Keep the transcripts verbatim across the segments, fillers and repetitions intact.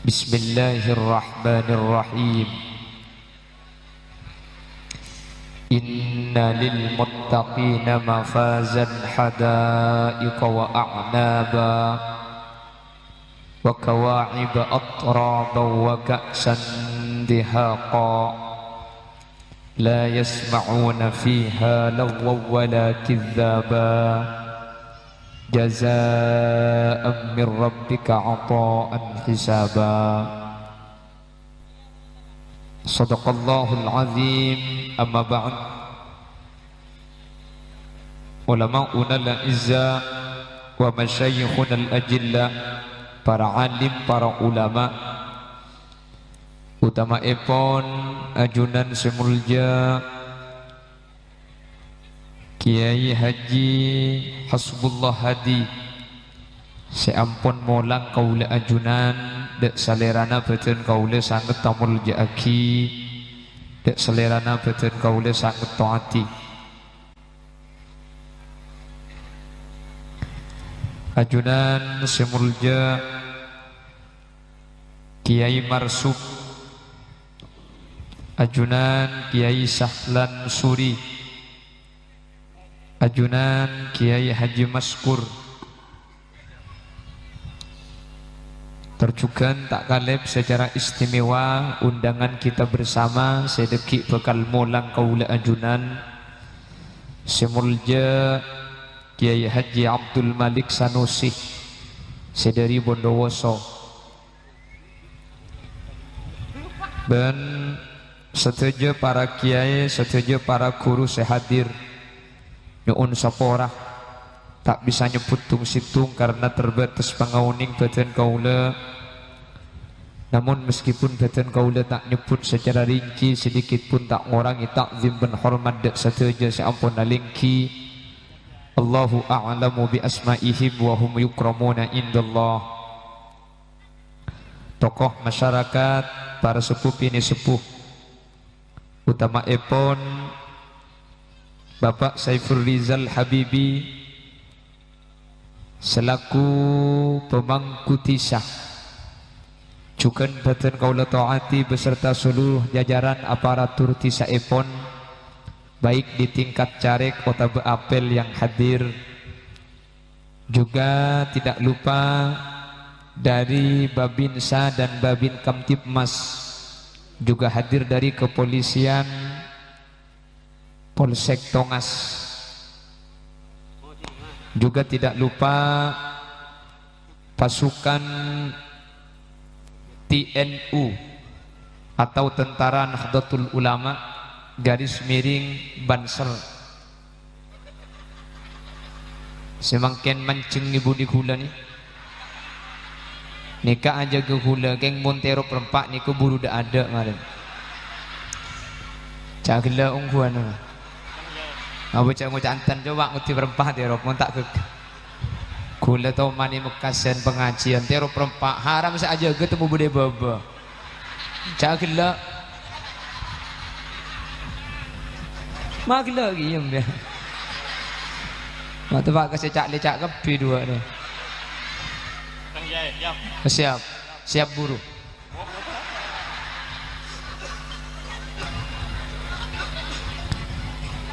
Bismillahirrahmanirrahim. Inna lil muttaqina mafazan hadaiqa wa a'naba wa kawa'iba atraba wa ka'san dihaqa. La yasma'una fiha lagwan wa la kidzaba. Jazaan min rabbika ata'an hisaba. Shadaqallahul azim. Amma ba'd. Ulama'unal a'izza wa masyayikhunal ajilla, para alim, para ulama, utama'èpon ajunan sè molja Kèyaè Haji Hasbullah Hadi, sè ampon molang kaulâ ajunan, dâ' salèrana bâdân kaulâ sanget amolja'aghi, dâ' salèrana bâdân kaulâ sanget to'ati. Ajunan sè molja Kèyaè Marsub, ajunan Kèyaè Sahlan Suri, ajunan Kèyaè Haji Maskur. Tor jhughân ta' kalèp secara istimewa undangan kita bersama sè dhâggi' bhâkal molang kaulâ ajunan, sè molja Kèyaè Haji Abdul Malik Sanusi sè dhâri Bondowoso. Bân sadhâjâ para kèyaè, sadhâjâ para ghuru sè hadir. Nyo'on sapora, ta' bisa nyebbhut tong-settong karna terbatas pangaonèng bâdân kaulâ. Namon, meskipun bâdân kaulâ ta' nyebbhut secara rinci, sedikit pun ta' ngorangè ta'zim bân hormat dâ' sadhâjâ sè ampon alèngghi. Allahu a'lamu bi asma'ihim wa hum yukramuna indallah. Tokoh masyarakat, para seppo binè' seppo, utama'èpon Bapak Saiful Rizal Habibi selaku pemangku dhisa. Jhughân bâdân kaulâ to'ati beserta seluruh jajaran aparatur dhisaèpon, baik di tingkat carèk otabâ apel yang hadir. Juga tidak lupa dari Babinsa dan Babin Kamtibmas, juga hadir dari kepolisian Polsek Tongas. Juga tidak lupa pasukan T N U atau Tentara Nahdlatul Ulama, garis miring Banser. Sè mangkèn manjheng nèbuni ghulâ nè. Nèka ajâgâ ghulâ, kèng mon terop rempa' nèko buru dâ'-adâ' malem. Ca' ghellâ' ongghuwân. Apa ca' ngoca' enten coba ngodhi rempa' terop, mon ta' ghâgghâ. Ghulâ tomanè mekkasèn pangajiyân, terop rempa', haram sè ajâgâ temmo bâdâ è bâbâ. Ca' ghellâ'. Ma' ghellâ' kèya, embiyân. Ma' teppa' ka sè ca'-lèca' kabbhi duwâ' rè. Siap. Siap, buru.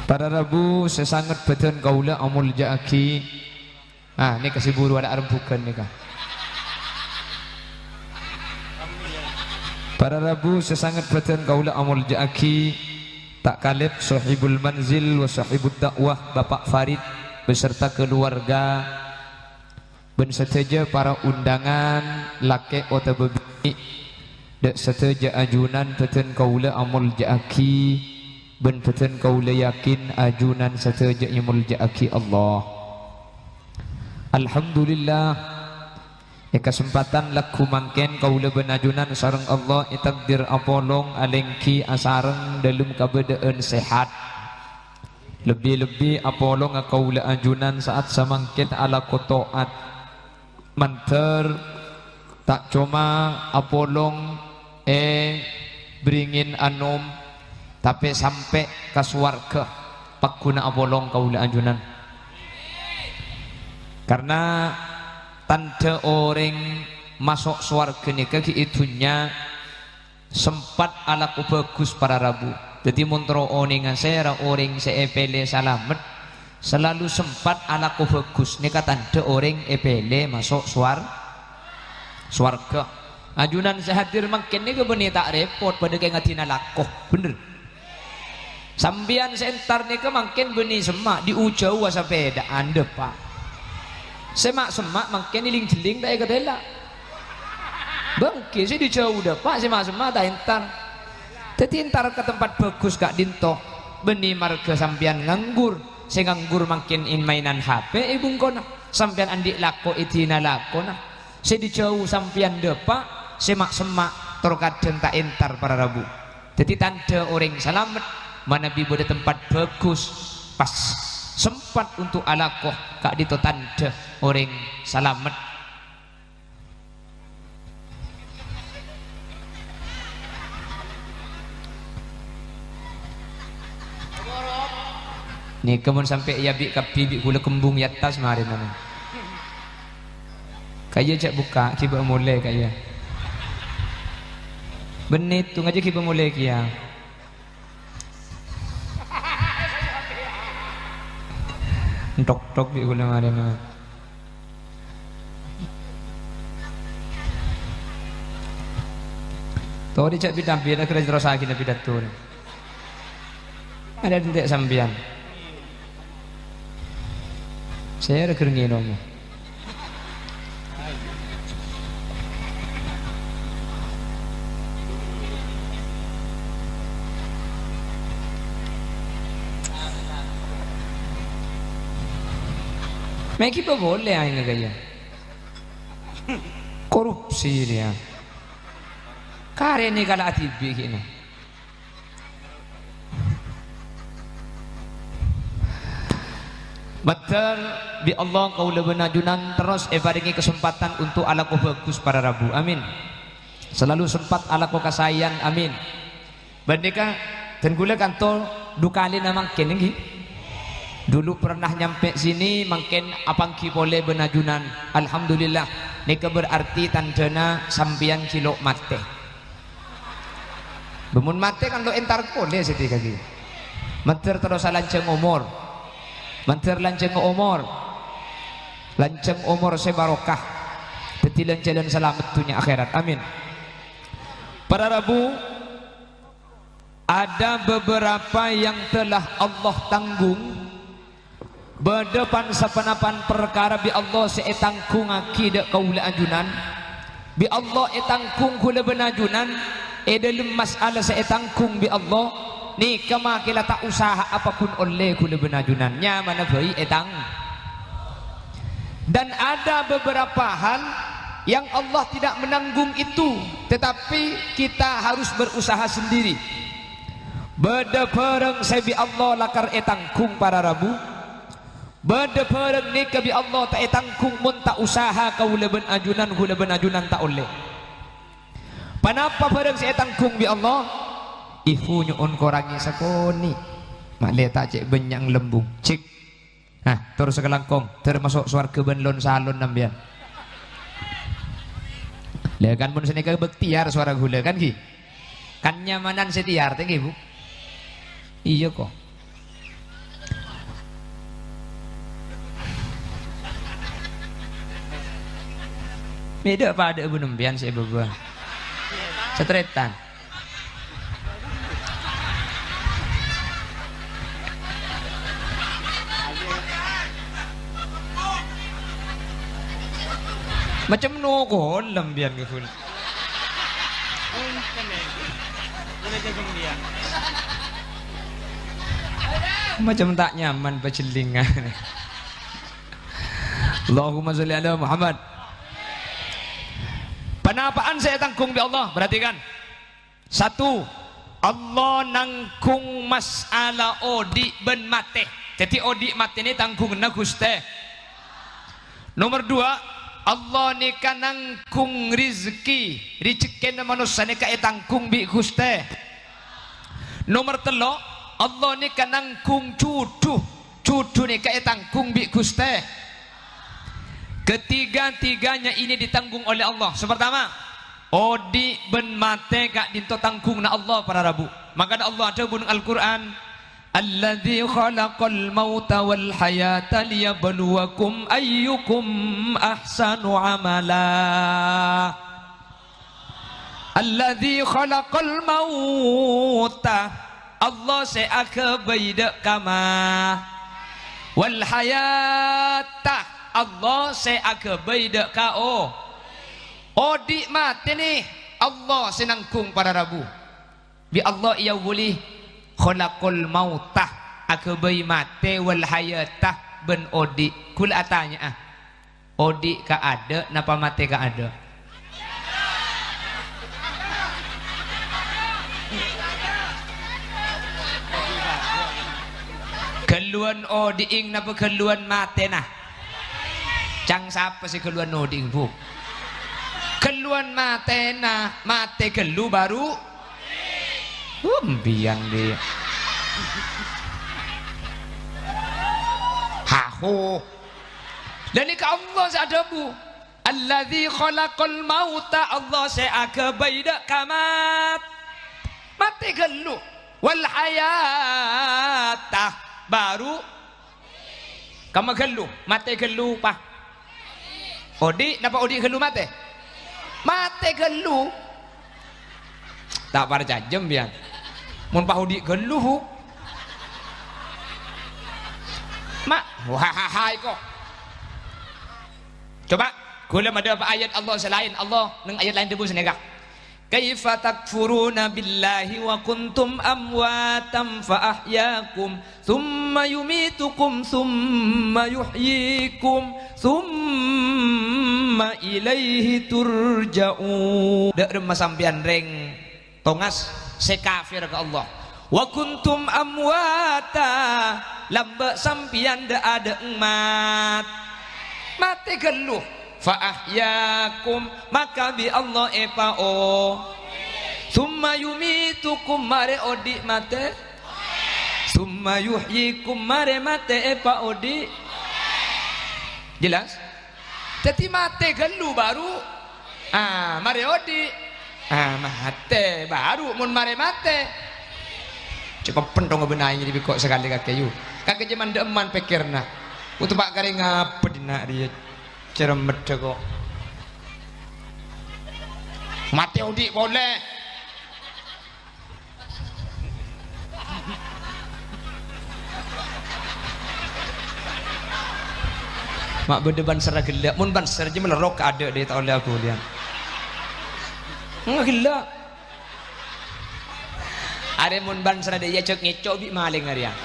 Para rabu sè sanget bâdân kaulâ amolja'aghi. Ah, nèka sè buru adâ' arembhughân nèka. Para rabu sè sanget bâdân kaulâ amolja'aghi, ta' kalèp Sohibul Manzil wa Sohibud Da'wah, Bapak Farid, beserta keluarga, bân sadhâjâ para undangan, lakè' otabâ binè', dâ' sadhâjâ ajunan bâdân kaulâ amolja'aghi, bân bâdân kaulâ yakin ajunan sadhâjâ èmolja'aghi Allah. Alhamdulillah, è kasempatan lagghu mangkèn kaulâ bân ajunan sareng Allah ètakdir apolong alèngghi asareng dâlem kabâdâ'ân sehat. Lebbi-lebbi apolonga kaulâ ajunan sa'at samangkèn alako to'at. Mandhâr ta' coma apolong è bringin anom, tapè sampè' ka sowarghâ pagghuna apolong kaulâ ajunan. Karna tandhâ orèng maso' sowarghâ nèka ghi' è dhunnya sempat alako bhâghus para rabu. Dhâddhi, mon terro onènga sèra orèng sè èpèlè salamet, salalu sempat alako bhâghus, nèka tandhâ orèng èpèlè maso' sowar-, sowarghâ. Ajunan sè hadir mangkèn nèka bânnè ta' rèpot, padâ kèng adina lako, bhender? Sampèyan sè entar nèka mangkèn bânnè semma', diu-jâuwa sapèdaan dâpa'. Sè ma'-semma' mangkèn èling-jhelling ta' èkatèla'. Bângkè sè dâjâu dâpa', sè ma'-semma' ta' entar. Dhâddhi entar ka tempat bhâghus ka'dinto. Bânnè marghâ sampèyan nganggur. Sè nganggur mangkèn en-, mainan H P è bungkona. Sampèyan andi' lako è dina lakona. Sè dâjâu sampèyan dâpa', sè ma'-semma' tor kadhâng ta' entar para rabu. Dhâddhi tandhâ orèng salamet manabi bâdâ tempat bhâghus, pas sempat untuk alako, ka'dinto tandhâ orèng salamet. Nèka mon sampè' èabi' kabbhi bi' ghulâ kembung è attas marèna. Ka'iyâ jhâ' bukka', ghibâ molè ka'iyâ. Bânnè tu ngajâ ghibâ molè kèya. Ntok-tok bi' ghulâ marèna. Torè jhâ' bit-ambit, aghârrâ terrossaghi pidatona. Arèya dântè' sampèyan. Sèra ghâr ngènoma. Mè' ghibâ polè aèngnga ka'iyâ. Korupsi rèya. Karè nèka la adibi' ghi'na. Mandhâr bi' Allah kaulâ bân ajunan terros èparèngè kasempadhân untuk alako bhâghus para rabu. Amin. Salalu sempat alako kasaèyan. Amin. Bân nèka, dân ghulâ kanto du kalèna mangkèn, ènggi? Dulu pernah nyampè sini, mangkèn apangghi polè bân ajunan. Alhamdulillah, nèka berarti tandhâna sampèyan ghi' lo' matè. Bâ, mon matè kan lo' entar polè sèdhâ kaghi. Mandhâr terros lanjhâng omor. Mandhâr lanjhâng omor. Lanjhâng omor sè barokah. Dhâddhi lan-jhâlân salamet dhunnya akhèrat. Amin. Para rabu, ada beberapa yang telah Allah tanggung. Bâdâ pan-saponapan parkara bi' Allah sè ètangghungngaghi dâ' kaulâ ajunan. Bi' Allah ètangghung ghulâ bân ajunan è dâlem mas'ala sè ètangghung bi' Allah, nèka makè la ta' usaha apa ghun ollè ghulâ bân ajunan. Nyamana bhâi ètang-, Dan ada beberapa hal yang Allah tidak menanggung itu, tetapi kita harus berusaha sendiri. Bâdâ bhârâng sè bi' Allah lakar ètangghung para rabu. Bâdâ bhârâng nèka bi' Allah ta' ètangghung mon ta' usaha kaulâ bân ajunan, ghulâ bân ajunan ta' ollè. Ponapa bhârâng sè ètangghung bi' Allah? Ibu nyo'on korangè sakonè'. Ma'lè ta' cè' bânnya' nglembung. Cèk. Nah, terros sakalangkong, termasuk sowarghâ bân lon-salon sampèyan. Lha kan mon sanèka bâktèyar sowara ghulâ kan, ghi? Kan nyamanan sè tèyar tè, ghi, Bu? Iyâ, ko. Bâdâ padâ bân sampèyan sè bâbâ. Satrètan. Macem no kolem biyan ke ghun. Macem ta' nyaman pajellingan. Allahumma sholli ala Muhammad. Ponapa'an sè ètangghung bi' Allah? Perhatikan. Satu, Allah nangghung mas'ala odi' bân matè. Dhâddhi odi' matè nè tangghunganna Ghustè. Nomer dua, Allah nèka nangghung rejhekkè, rejhekkèna manossa nèka ètangghung bi' Ghustè. Nomer tello', Allah nèka nangghung jhudhu, jhudhu nèka ètangghung bi' Ghustè. Ketiga-tiganya ini ditanggung oleh Allah. Sè partama, odi' bân matè ka'dinto tanggungnga Allah, para rabu. Mangkana Allah adhâbu neng Al-Qur'an, "Alladzi khalaqal mauta wal hayata liyabluwakum ayyukum ahsanu amala." Alladzi khalaqal mauta, Allah sè aghâbây dâ' ka ma-, wal hayata, Allah sè aghâbây dâ' ka o-, odi' matè nè, Allah sè nanggung, para rabu. Bi' Allah èawwali, khalaqal mauta, aghâbây matè, wal hayata, bân odi'. Ghulâ atanya'a, odi' kaadâ' napa matè kaadâ'? Ghâlluwân odi'èng napa ghâlluwân matèna? Ca'na sapa sè ghâlluwân odi'èng, Bu? Ghâlluwân matèna, matè ghâllu baru. Huh, mbiyan, Bi'. Haho. Lah nèka Allah sè adhâbu. Alladzi khalaqal mauta, Allah sè aghâbây dâ' ka mat-, matè ghâllu. Wal hayata, baru Kamma ghâllu, matè ghâllu, pa? Odi', napa odi' ghâllu matè? Matè ghâllu. Ta' parcajâ, mbiyan. Mon pa odi' ghâllu, Bu. Ma-, wah, ha, ha, iko. Coba, ghulâ madhâpa ayat Allah sè laèn. Allah neng ayat laèn dhâbu sanèka. "Kaifa takfuruna billahi wa kuntum amwatan fa ahyakum, tsumma yumitukum, tsumma yuhyikum, tsumma ilaihi turja'un." Dâ' remma sampèyan rèng tongas sè kafir ka Allah. "Wa kuntum amwata," lambâ' sampèyan dâ'-adâ'eng mat-, matè ghâllu. "Fa ahyakum," maka bi' Allah èpao-, "tsumma yumitukum," marè odi' matè, "tsumma yuhyikum," marè matè èpaodi'. Jelas? Dhâddhi matè ghâllu baru, ah, marè odi'. Ah, matè baru mon marè matè. Cè' pènthong bâ'na nyèri biko' sakalè kakè, yu. Kakè cè' mandhâ'emman pèkkèrra. Utuba' karè ngapa dinna' rèya? Cèrèm meddhâ ko'. Matè odi' polè. Ma' bâdâ banserra ghellâ'. Mon banser jâ' malerrok ka adâ' dâ' ta' ollè aghuliyân. Enggak ghellâ'. Arè mon banserra dâ' iyâ jhâk ngèco' bi' malèng arèya.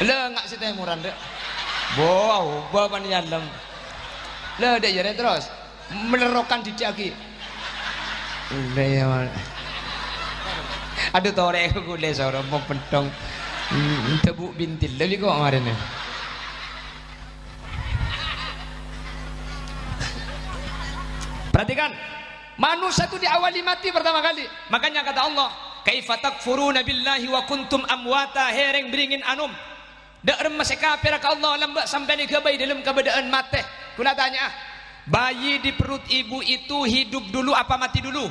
Lè, nga' sè tèmoran, dâ'. Bo, aobâ pan nyalem. Lè, dâ' iyâ rè terros. Malerrokan dhidhi'aghi. Lè, iyâ, mal-, adhu, torè ghulâ soro mopènthong. Hmm, dâbu' bintil, lebbi ko' marèna. Perhatikan, manossa itu diawali mati pertama kali. Makanya kata Allah, "Kaifa takfuruna billahi wa kuntum amwata," he rèng bâringèn anom. Dâ' remma sè kafir ka Allah lambâ' sampèyan èghâbây dâlem kabâdâ'ân matè. Kaulâ tanya'a, bayi di perut ibu itu hidup dulu apa mati dulu?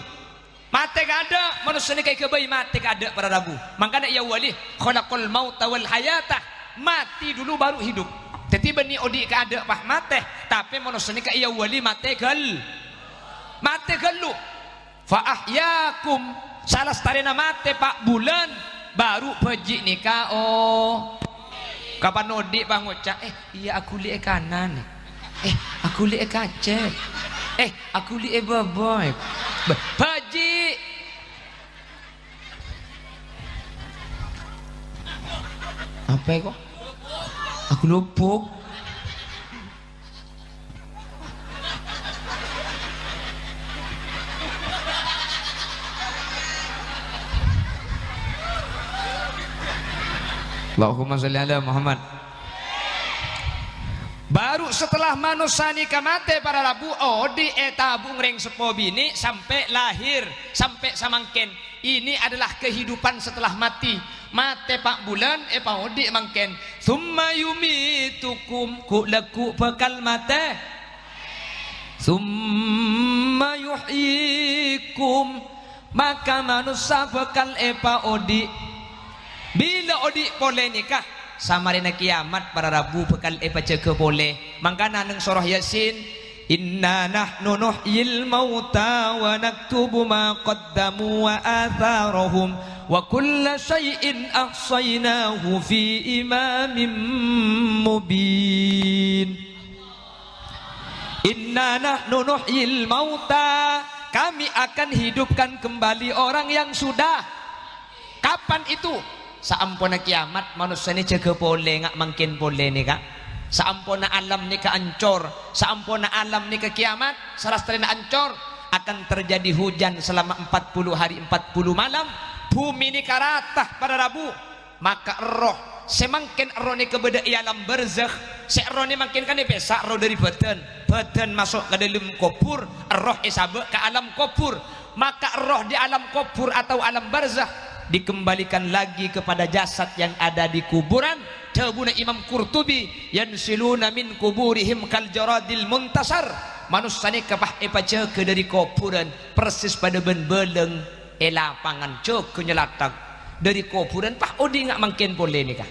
Matè kaadâ', manossa nèka èghâbây matè kaadâ', para rabu. Mangkana èawwali, "Khalaqal mauta wal hayata." Mati dulu baru hidup. Dhâddhi bânnè odi' kaadâ' pas matè, tapè manossa nèka èawwali matè ghâl-, matè ghâllu. "Fa ahyakum," salastarèna matè pa' bulân, baru bhâji' nèka, oh. Kapan odi' pas ngoca', "Eh, iyâ aghuli è kanan. Eh, aghuli è kacèl. Eh, aghuli è bâbâ." Bâ-, bhâji'. Apa ko'? Aku lupuk. Allahumma sholli ala Muhammad. Baru setelah manossa nèka matè, para rabu, odi' ètabung rèng seppo binè' sampè' lahir, sampè' samangkèn. Ini adalah kehidupan setelah mati. Matè pa' bulân, èpaodi' mangkèn. "Tsumma yumitukum," ghu'-lagghu' bhâkal matè. "Tsumma yuhyikum," maka manossa bhâkal èpaodi'. Bilâ odi' polè nèka? Samarèna kèyamat, para rabu, bhâkal èpajâgâ polè. Mangkana neng soroh Yasin, "Inna nahnu nuhyil mauta wa naktubu ma qaddamu wa atharahum wa kulla syai'in ahsaynahu fi imamin mubin." "Inna nahnu nuhyil mauta," kami akan hidupkan kembali orang yang sudah. Kapan itu? Saamponna kèyamat, manossa nè jâgâ polè, nga' mangkèn polè nèka. Saamponna alam nèka ancor, saamponna alam nèka kèyamat, salastarèna ancor, akan terjadi hujan selama empat puluh hari, empat puluh malam. Bhumè nèka rata, para rabu. Maka erroh sè mangkèn erroh nèka bâdâ è alam barzakh. Sè erroh nè mangkèn kan èpèsa' erroh dâri bâdân. Bâdân maso' ka dâlem kobhur, erroh èsabâ' ka alam kobhur. Maka erroh di alam kobhur atau alam barzakh dikembalikan lagi kepada jasad yang ada di kuburan. Dhâbuna Imam Qurtubi, "Yansiluna min kuburihim kal jaradil muntashar." Manossa nèka pas èpajâgâ dâri kobhurân, persis padâ bân bâlâng è lapangan, jâgâ nyalathak. Dâri kobhurân pas odi' nga' mangkèn polè nèka.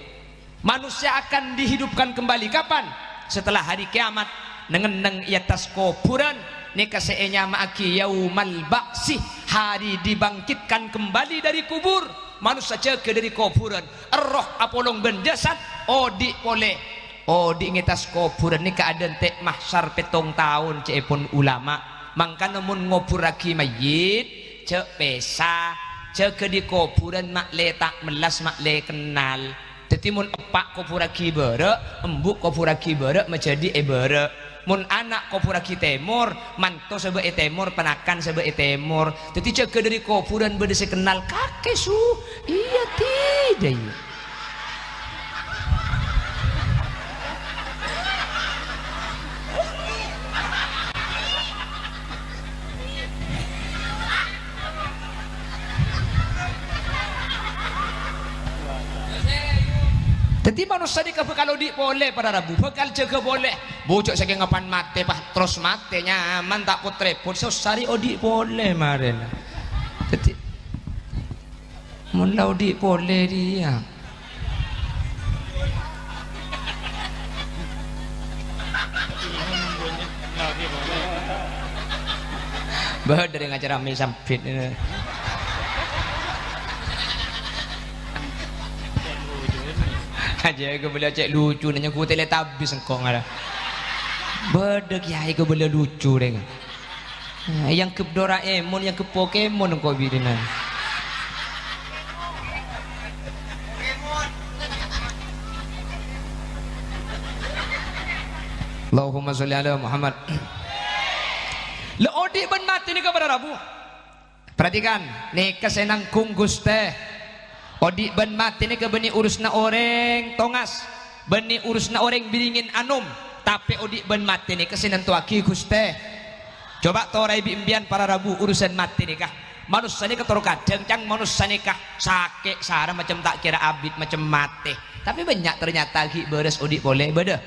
Manusia akan dihidupkan kembali kapan? Setelah hari kiamat. Neng-enneng è attas kobhurân, nèka sè ènyama'aghi Yaumal Ba'si, hari dibangkitkan kembali dari kubur. Manossa jâgâ dâri kobhurân, erroh apolong bân jasad, odi' polè. Odi' è attas kobhurân nèka adhânte' mahsyar pèttong taon, ca'èpon ulama. Mangkana mon ngoburraghi mayyit, jhâ' pèsa, jâgâ dâri kobhurân ma' lè ta' mellas, ma' lè kennal. Dhâddhi, mon eppa' koburraghi bârâ', embu' koburraghi bârâ', majâdhi è bârâ'. Mon ana' koburraghi tèmor, manto sabâ' è tèmor, panakan sabâ' è tèmor. Dhâddhi, jâgâ dâri kobhurân bâdâ sè kennal kakè, su. Iyâ, tidak, iyâ. Dhâddhi, manossa nèka bhâkal odi' polè, para rabu, bhâkal jâgâ polè. Bhuju' sakèng ngapan matè, pas terros matè, nyaman, ta' pot-rèpot, sossa rè odi' polè marèna. Dhâddhi, mon la odi' polè rèya. Bâdâ rèng acara mè' sambit. Aja kabelâ cè' lucu, nanya ku Teletubbies engko' ngara. Bâdâ kèyaè kabelâ lucu rèng. Èangghep Doraemon, èangghep Pokemon engko' bidina. Allahumma sholli ala Muhammad. La odi' bân matè nèka para rabu. Perhatikan, nèka sè nanggung Ghustè. Odi' bân matè nèka bânnè urusanna orèng tongas, bânnè urusanna orèng bhiringèn anom, tapè odi' bân matè nèka sè nantowaghi Ghustè. Coba toraè bi' empèyan para rabu urusan matè nèka. Manossa nèka toro' kadhâng, ca'na manossa nèka sakè' sara macem ta' kèra abit macem matè. Tapè bânnya' ternyata ghi' bârâs odi' polè, bâdâ.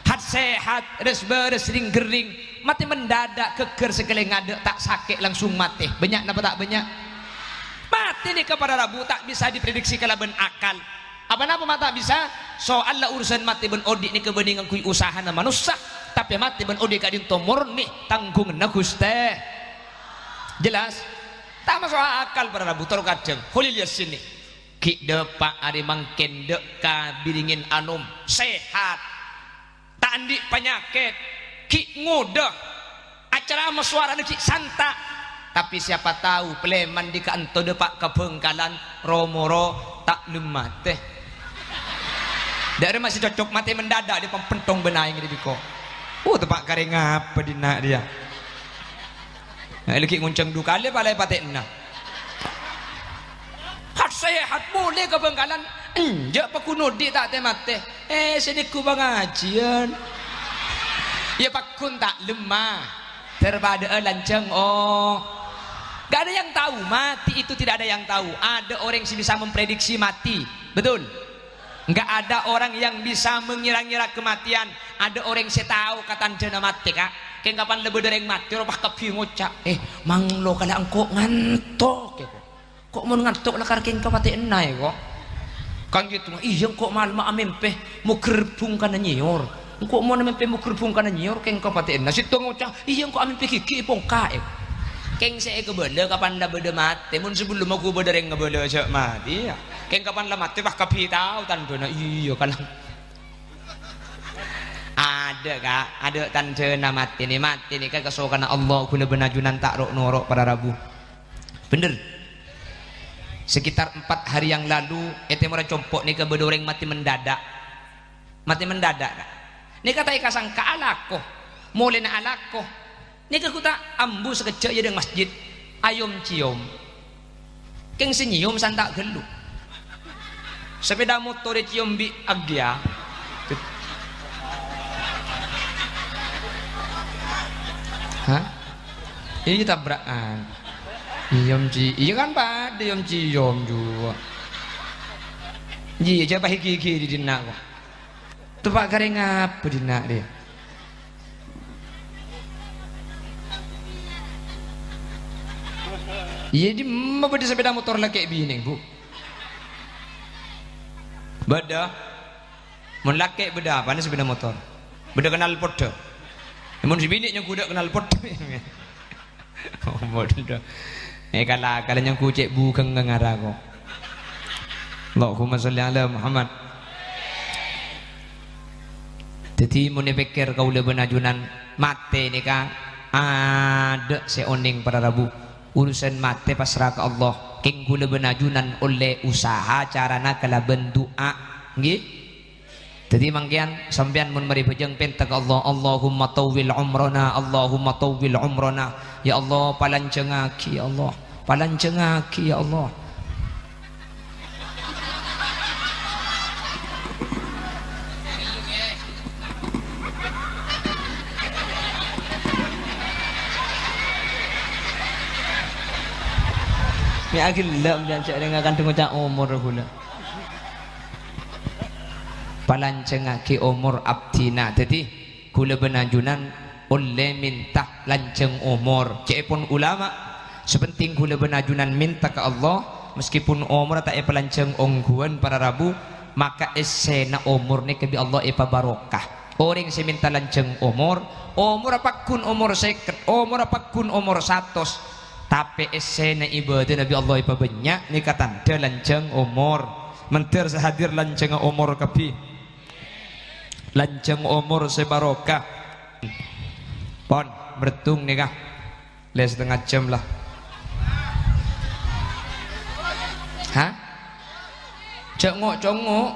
Hat-sehat, rès-bârâs, ring-ghering, matè mendadak, ghâgghâr sakalè ngadâ', ta' sakè' langsung matè. Bânnya' napa ta' bânnya'? Matè nèka para rabu ta' bisa diprediksi kalabân akal. Apa napa ma' ta' bisa? Soalla urusan matè bân odi' nèka bânnè ngangghuy usahana manossa, tapè matè bân odi' ka'dinto morni tangghunganna Ghustè. Jelas? Ta' maso' akal para rabu, toro' kadhâng. Kholil Yasin nè. Ghi' dâpa' arè mangkèn dâ' ka bhiringèn anom, sehat. Ta' andi' panyakèt, ghi' ngodâ, acarama sowarana ghi' santa'. Tapè siapa tau palèman dâ' ka'anto dâpa' ka Bhângkalan, ro-moro ta' lem matè. Dâ' remma sè cocok matè mendadak dâ' pampenthong bân aèng dâ' biko. Uh, teppa' karè ngapa dinna' rèya? Nah, lagi ngoncang du kalè pala èpatè'na. Hat-sehat molè ka Bhângkalan, enjâ' paggun odi' ta' tè-matè. Eh, sè nèggu pangajiyân. Iyâ paggun ta' lemma. Dârpadâ'â lanjhâng, oh. Nggak ada yang tahu, mati itu tidak ada yang tahu. Ada orang yang bisa memprediksi mati, betul? Nggak ada orang yang bisa mengira-ngira kematian. Ada orang yang tahu kapan tandhâna mati, Kak. Kèng kapan la bâdâ orèng mati, rowa pas kabbhi ngoca', "Eh, manglo kala engko' ngantok, ya, kok." Kok mon ngantok lakar kèng kapatè'anna, ya, kok? Kan gitu, "Iyâ, engko' malem amèmpè moghâr bhungkana nyèyor. Engko' mon amèmpè moghâr bhungkana nyèyor, kèng kapatè'anna." Sèttong ngoca', "Iyâ, engko' amèmpè ghighina èpongka', ya." Kèng sè èkabâlâ kapan la bâdâ matè. Mon sabellunna ghu bâdâ orèng ngabâlâ jhâ' matè, ya. Kèng kapan la matè, pas kabbhi tao tandhâna. Iyâ, kan. Ada, Kak. Ada tandhâna matè nè. Matè nè, Kak, kasokanna Allah, ghulâ bân ajunan ta' ro'-noro' para rabu. Bhender. Sekitar empat hari yang lalu, è tèmorra compo' nèka bâdâ orèng matè mendadak. Matè mendadak, Kak. Nèka ta' èkasangka alako. Molèna alako. Nèka ghu ta' ambu sakejjhâ' è adâ'na masjid. Ayom-ciyom. Kèng sè nyèyom san ta' ghâllu. Sepeda motor ècèyom bi' Agya. Hah? Iyâ, tabrakan. Iyom ci-, iyâ kan padâ iyom-ciyom jhuwâ. Iyâ, jhâ' pas ghi-ghi è dinna', kok. Teppa' karè ngapa dinna' rè? Iyâ, dimma bâdâ sepeda motor lakè' binè, Bu? Bâdâ. Mon lakè' bâdâ apana sepeda motor? Bâdâ knalpotdhâ. Mon sè binè' nyangghu tadâ' knalpot. Oh, modho. Eh, kala-kala nyangghu cè' bugeng ngara ko. Allahumma sholli ala Muhammad. Dhâddhi, mon èpèkkèr kaulâ bân ajunan, matè nèka adâ' sè onèng para rabu. Urusan matè pasra ka Allah. Kèng kaulâ bân ajunan ollè usaha carana kalabân du'a. Ngghi? Dhâddhi mangkèyan sampèyan mon marè bhâjâng pènta ka Allah, "Allahumma tawwil umrana, Allahumma tawwil umrana." Ya Allah, palanjhângaghi, ya Allah. Palanjhângaghi, ya Allah. Mè' aghellâ' mbiyan jhâ' rèng akan dhengo ca' omor ghulâ. Palanjhângaghi omor abdhina. Dhâddhi, ghulâ bân ajunan ollè mènta lanjhâng omor. Ca'èpon ulama, sè pentèng ghulâ bân ajunan mènta ka Allah, meskipun omorra ta' èpalanjhâng ongghuwân para rabu, maka èssèna omor nèka bi' Allah èpabarokah. Orèng sè mènta lanjhâng omor, omorra pagghun omor sèket, omorra pagghun omor satos, tapè èssèna ibâdâna bi' Allah èpabânnya', nèka tandhâ lanjhâng omor. Mandhâr sè hadir lanjhângnga omor kabbhi. Lanjhâng omor sè barokah. Pon, merdung nèka. Lè satengnga jam la. Hah? Jhâ' ngo'-congo'.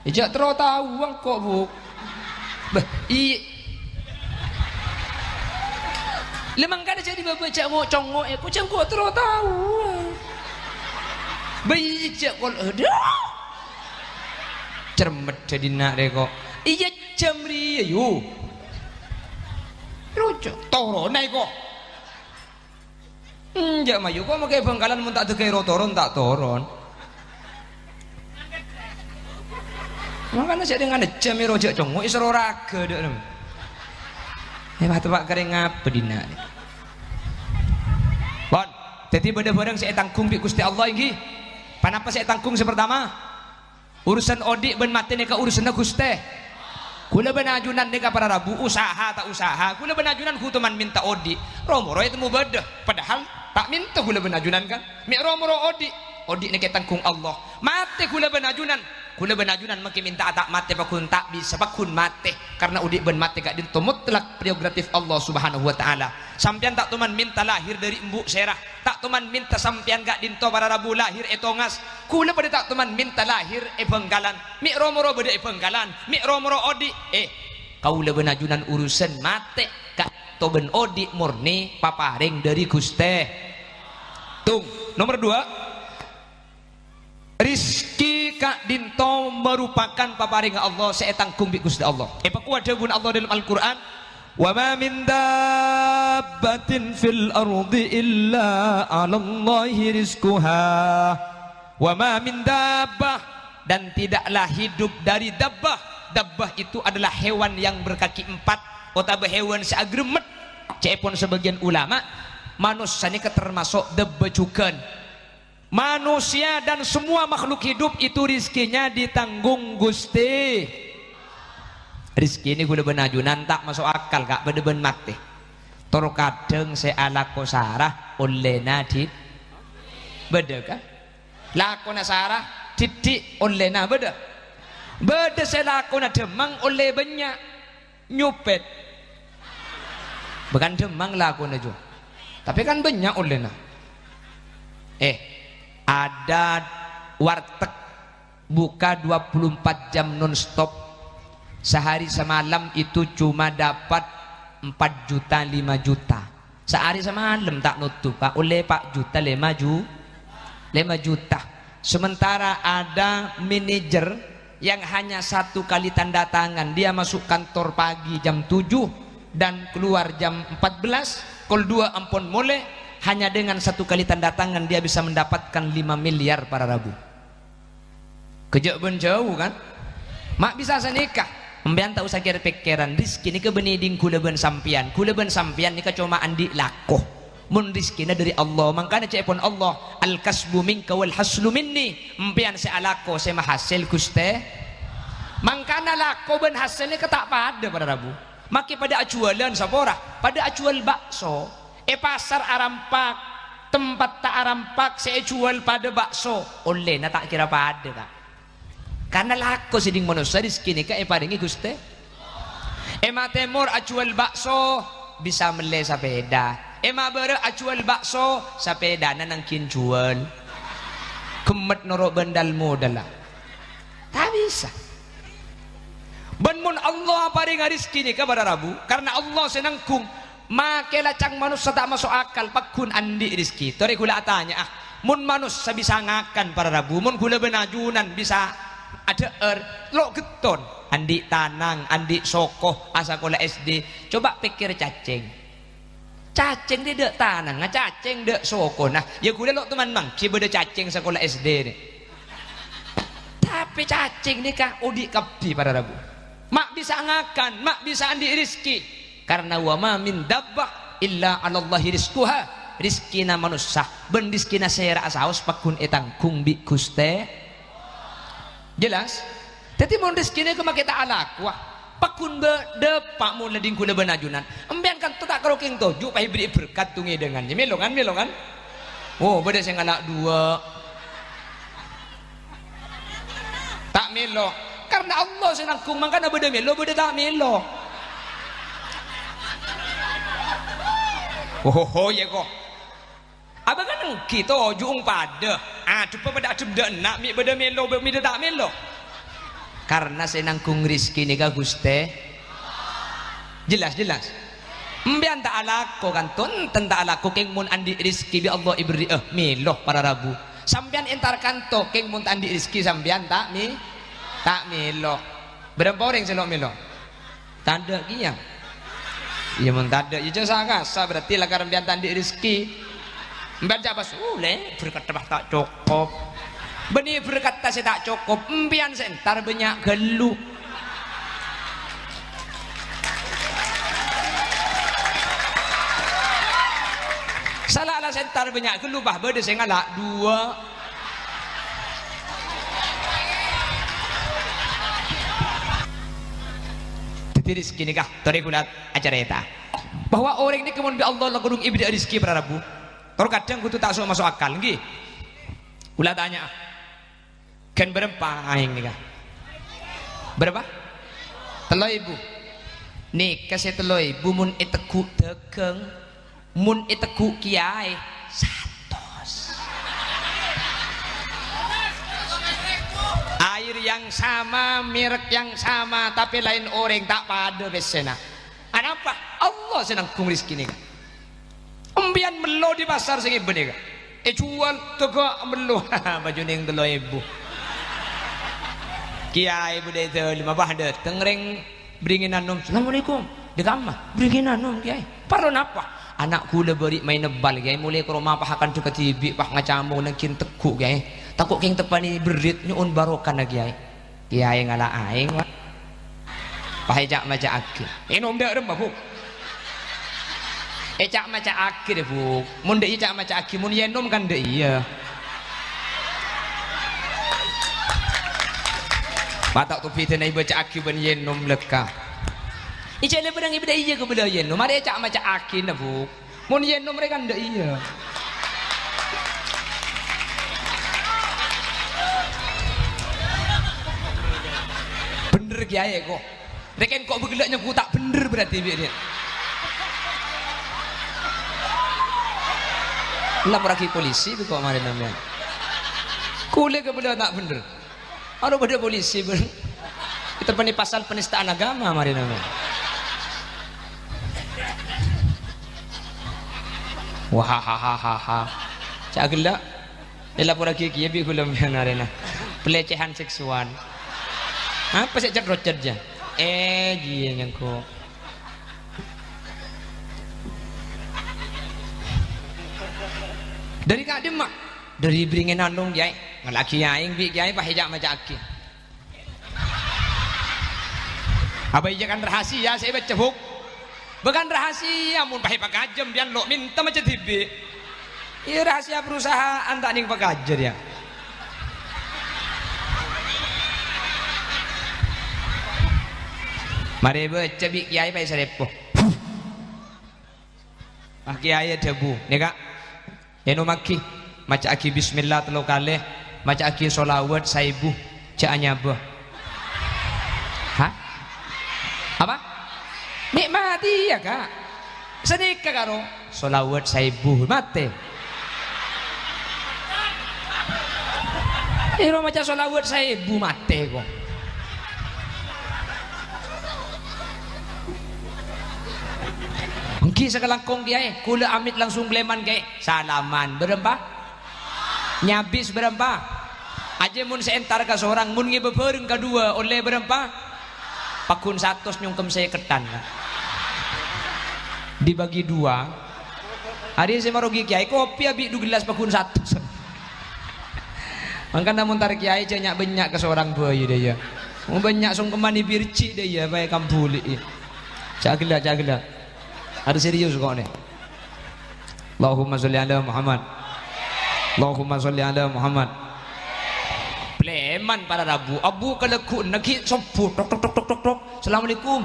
È, jhâ' terro tao engko', Bu. Bâh, i-, lè mangkana jhâ' dibâbâ jhâ' ngo'-congo', è, ko' jhâ' engko' terro tao. Bâh, iyâ, jhâ' kol-, adhu. Cermet dhâddhina rè ko'. Iyâ, jam rèya, yu. Roco', torona, ko'. Enjâ', mayu, ko' makè Bhângkalan mon ta' dâgâi ro-toron, ta' toron. Mangkana jhâ' dengan jam è ro jhâ' congo' èsoro raga dâ' nem. È, ma' teppa' karè ngapa dina'? Pon. Dhâddhi bâdâ bhârâng sè ètanggung bi' Ghustè Allah, ènggi. Panapa sè ètanggung sè partama? Urusan odi' bân matè nèka urusanna Ghustè. Ghulâ bân ajunan nèka para rabu, usaha ta' usaha, ghulâ bân ajunan ghutoman mènta odi'. Ro-moro ètemmo bâdâ, padahal ta' mènta ghulâ bân ajunan, kan? Mè' ro-moro odi', odi' nèka ètanggung Allah. Matè ghulâ bân ajunan, ghulâ bân ajunan makè mènta'a ta' matè pagghun ta' bisa pagghun matè, karna odi' bân matè ka'dinto mutlak prerogatif Allah Subhanahu wa Ta'ala. Sampèyan ta' toman mènta lahir dâri embu' sèra, ta' toman mènta sampèyan ka'dinto para rabu lahir è Tongas. Ghulâ padâ ta' toman mènta lahir è Bhângkalan. Mè' ro-moro bâdâ è Bhângkalan, mè' ro-moro odi'. Eh, kaulâ bân ajunan urusan matè, ka'dinto bân odi' mornè paparèng dâri Ghustè. Tung, nomer dua. Rizki ka'dinto marupakan paparèngnga Allah sè ètanggung bi' Ghustè Allah. Èpakowa dhâbuna Allah dâlem Al-Qur'an, "Wa ma min dabbatin fil ardi illa 'alallahi rizquha." "Wa ma min dabbah," dan tidaklah hidup dari dabbah. Dabbah itu adalah hewan yang berkaki empat otabâ hewan sè agremmet. Ca'èpon sabâgiyân ulama, manossa nèka termasuk dabbah jhughân. Manusia dan semua makhluk hidup itu rizkinya ditanggung Gusti. Rizki nèka ghulâ bân ajunan ta' maso' akal, Ka', padâ bân matè. Tor kadhâng sè alako sara ollèna dhi-, bâdâ, Ka'? Lakona sara dhiddhi' ollèna bâdâ. Bâdâ sè lakona dhâmmang ollè bânnya'. Nyopet. Bâkan dhâmmang lakona, Jo. Tapè kan bânnya' ollèna. Eh, ada warteg buka dua puluh empat jam non stop. Sehari semalam itu cuma dapat empat juta, lima juta. Saarè samalem ta' notop, Pak. Ollè pa' juta lèma ju-, lèma juta. Sementara ada manajer yang hanya satu kali tanda tangan, dia masuk kantor pagi jam tujuh dan keluar jam empat belas, kol dua ampon molè, hanya dengan satu kali tanda tangan dia bisa mendapatkan lima miliar para rabu. Kejjhâ' bân jhâu, kan? Ma' bisa sanèka. Empèyan ta' osa kèr-pèkkèran, rizki nèka bânnè dhing ghulâ bân sampèyan. Ghulâ bân sampèyan nèka coma andi' lako. Mon rizkina dhâri Allah, mangkana ca'èpon Allah, "Al-kasbu minka wal haslu minni." Empèyan sè alako, sè mahasèl, Ghustè. Mangkana lako bân hasèl nèka ta' padâ, para rabu. Makè padâ ajhuwâlân sapora, padâ ajhuwâl bakso. È pasar arampak, tempat ta' arampak sè èjhuwâl padâ bakso, ollèna ta' kèra padâ, Ka'. Karna lako sè dhing manossa rizki nèka èparèngè Ghustè. È ma' tèmor ajhuwâl bakso, bisa mellè sapèda. È ma' bârâ' ajhuwâl bakso, sapèdana nangghing jhuwâl. Ghemmet noro' bân dâl-modâlla. Ta' bisa. Bân mon Allah aparènga rizki nèka para rabu, karna Allah sè nangghung, makè lacang manossa ta' maso' akal, pagghun andi' rizki. Torè ghulâ atanya'a, mon manossa bisa ngakan para rabu, mon ghulâ bân ajunan bisa adhâ'âr, lo' ghetton, andi' tanang, andi' soko, asakola S D, coba pèkkèr cacèng. Cacèng rè dâ' tanangnga, cacèng dâ' sokona. Yâ ghulâ lo' toman mangghi bâdâ cacèng sakola S D rè. Tapè cacèng nèka odi' kabbhi para rabu. Ma' bisa ngakan, ma' bisa andi' rizki. Karna wa ma min dabbah illa 'alallahi rizquha. Rizkina manossa bân rizkina sèra'a saos pagghun ètangghung bi' Ghustè. Jelas? Dhâddhi, mon rizki nèka makè ta' alakowa, pagghun bâ-, dâpa' mon la dhing ghulâ bân ajunan. Empèyan kanto ta' karo kèng toju', pas èberri'i berkat tongèdângan. Yâ, mèlo, kan? Mèlo, kan? Oh, bâdâ sè ngala' duwâ'. Ta' mèlo. Karna Allah sè nangghung, mangkana bâdâ mèlo, bâdâ ta' mèlo. Ohoho, yâ, ko. Abâ' kan ènggi toju' padâ. Adhep padâ adhep dâ' enna', mè' bâdâ mèlo, mè' bâdâ ta' mèlo. Karna sè nangghung rizki nèka Ghustè. Jelas, jelas. Empèyan ta' alako kanto, enten ta' alako kèng mon andi' rizki bi' Allah èberri'â, mèlo para rabu. Sampèyan entar kanto kèng mon ta' andi' rizki sampèyan ta' mè-, ta' mèlo. Bârâmpa orèng sè lo' mèlo? Tadâ' kèya. Iyâ, mon tadâ', iyâ, jhâ' sa-kasa, berarti lakar empèyan ta' andi' rizki. Empèyan ca'na pas, "Uh, lè, berkatta pas ta' cokop." Bânnè berkatta sè ta' cokop, empèyan sè entar bânnya' ghâllu. Sala la sè entar bânnya' ghâllu, pas bâdâ sè ngala' duwâ'. Dhâddhi, rizki nèka, torè ghulâ acarèta. Bahwa orèng nèka mon bi' Allah la ghun èberri'â rizki para rabu. Tor kadhâng kodhu ta' so-, maso' akal, ènggi. Ghulâ tanya'a. Ghân bârâmpa aèng nèka? Bârâmpa? Tello èbu. Nèka sè tello èbu mon ètegghu' dhâghâng, mon ètegghu' kèyaè, satos. Air yang sama, merek yang sama, tapè laèn orèng, ta' padâ pèssèna. Anapa? Allah sè nangghung rizki nèka. Empèyan mello è pasar sè ngèbâ nèka. Èjhuwâl, tèghâ' mello. Bâjunèng tello èbu. Kèyaè bâdâ è dâlem, apa dâteng rèng bringèn anom, "Assalamualaikum." Dâ' kamma, bârângèn anom, Kèyaè. Parlo napa? Ana' kaulâ bâri' maèn bal, Kèyaè, molaè ka roma pas akandhâ kadhibi', pas ngacamong neng ghi' tegghu', Kèyaè. Tako' kèng teppa'na berrit, nyo'on barokana, Kèyaè. Kèyaè ngala' aèng, wa. Pas èca'-maca'aghi. Ènom dâ' remma, Bu'? Èca'-maca'aghi, dâ, Bu'. Mon dâ' iyâ ca'-maca'aghi, mon ènom kan dâ' iyâ. Mata' to bhidhâna èbâca'aghi bân ènom lekka. Ijâ la bârâng èbâdâ iyâ kabâlâ ènom, arè ca'-maca'aghina, Bu'. Mon ènom rè kan dâ' iyâ. Bhender, Kèyaè, ko'. Rè kèng ko' bâghellâ' nyebbu ta' bhender berarti, bi', bi'. Laporraghi polisi bi' ko' marèna, mè'. Kaulâ kabâlâ ta' bhender. Aro bâdâ polisi, bân. Èteppa'na pasal penistaan agama, marèna, mè'. Wahahahaha. Ca' ghellâ'. Èlaporraghi kèya bi' kaulâ mè' arèna. Pelecehan seksual. Apa sè cèt-rocèt jâ? Eh, jiyâ nyengko. Dâri ka'dimma? Dâri bârângèn anom, Kèyaè. Ngala' kèyaè, bi' kèyaè pas èca'-maca'aghi. Apa iyâ kan rahasia sè èbâca, Bu'? Bâ kan rahasia, mon pas èpakajâ, bi'en lo' mènta maca dhibi'. Iyâ, rahasia perusahaan ta' nèng pakajâ, yâ. Marè bâca bi' kèyaè pas èsarèpo. Ah, kèyaè adhâbu, nèka. Ènomaghi, maca'aghi bismillah tello kalè, maca'aghi sholawat saèbu, jhâ' anyabâ. Hah? Apa? Nè'mati, yâ, Ka'. Sanèka karo sholawat saèbu, matè. Èro maca sholawat saèbu, matè, ko'. Èngghi sakalangkong, Kèyaè, kaulâ amit langsung kalèman, Kèyaè. Salaman, bârâmpa? Nyabis bârâmpa? Ajâ mon sè entar ka sorang, mon ngèbâ bhâreng ka duwâ', ollè bârâmpa? Pagghun satos nyongkem sèkettan, Ka'. Dibagi dua. Arè sè marogi kèyaè, kopi abi' du gellas pagghun satos. Mangkana mon entar kèyaè, jhâ' nya'-bânnya' ka sorang bhâi, dâ' iyâ. Mon bânnya' songkeman èbirji, dâ' iyâ, bhâi kambuli'i. Jhâ' ghellâ', jhâ' ghellâ'. Harus serius kok, nè. Allahumma sholli ala Muhammad. Allahumma sholli ala Muhammad. Palèman para rabu, abu kalaggu'na ghi' sobbhu, tok, tok, tok, tok, tok, tok. Assalamualaikum.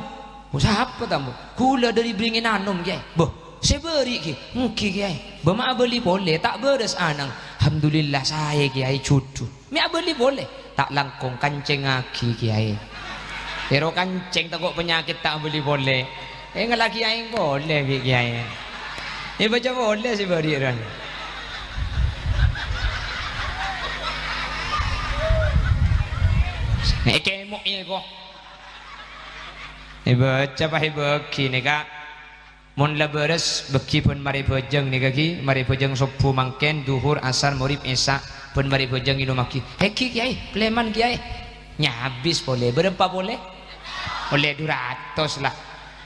Oh, sapa tamu? Kaulâ dâri Bringin Anom, Kèyaè. Bâh, sè bâri' ghi? Èngghi, Kèyaè. Bâ ma' abâli polè, ta' bârâs ana'na. Alhamdulillah, saè, Kèyaè, jhudhu. Mè' abâli polè. Ta' langkong kancèngaghi, Kèyaè. Èro kancèng tako' panyakèt ta' abâli polè. È, ngala' kèyaè polè bi' kèyaè. È, bâca polè sè bâri' ron. È, kemmo' è ko'. È, bâca pas èbâghi nèka. Mon la bârâs, bâghi bân marè bhâjâng nèka ghi, marè bhâjâng sobbhu mangkèn, dhuhur, asar, maghrib, isya, bân marè bhâjâng ènomaghi. Èngghi, Kèyaè, palèman, Kèyaè. Nyabis polè, bârâmpa polè? Ollè du ratos la.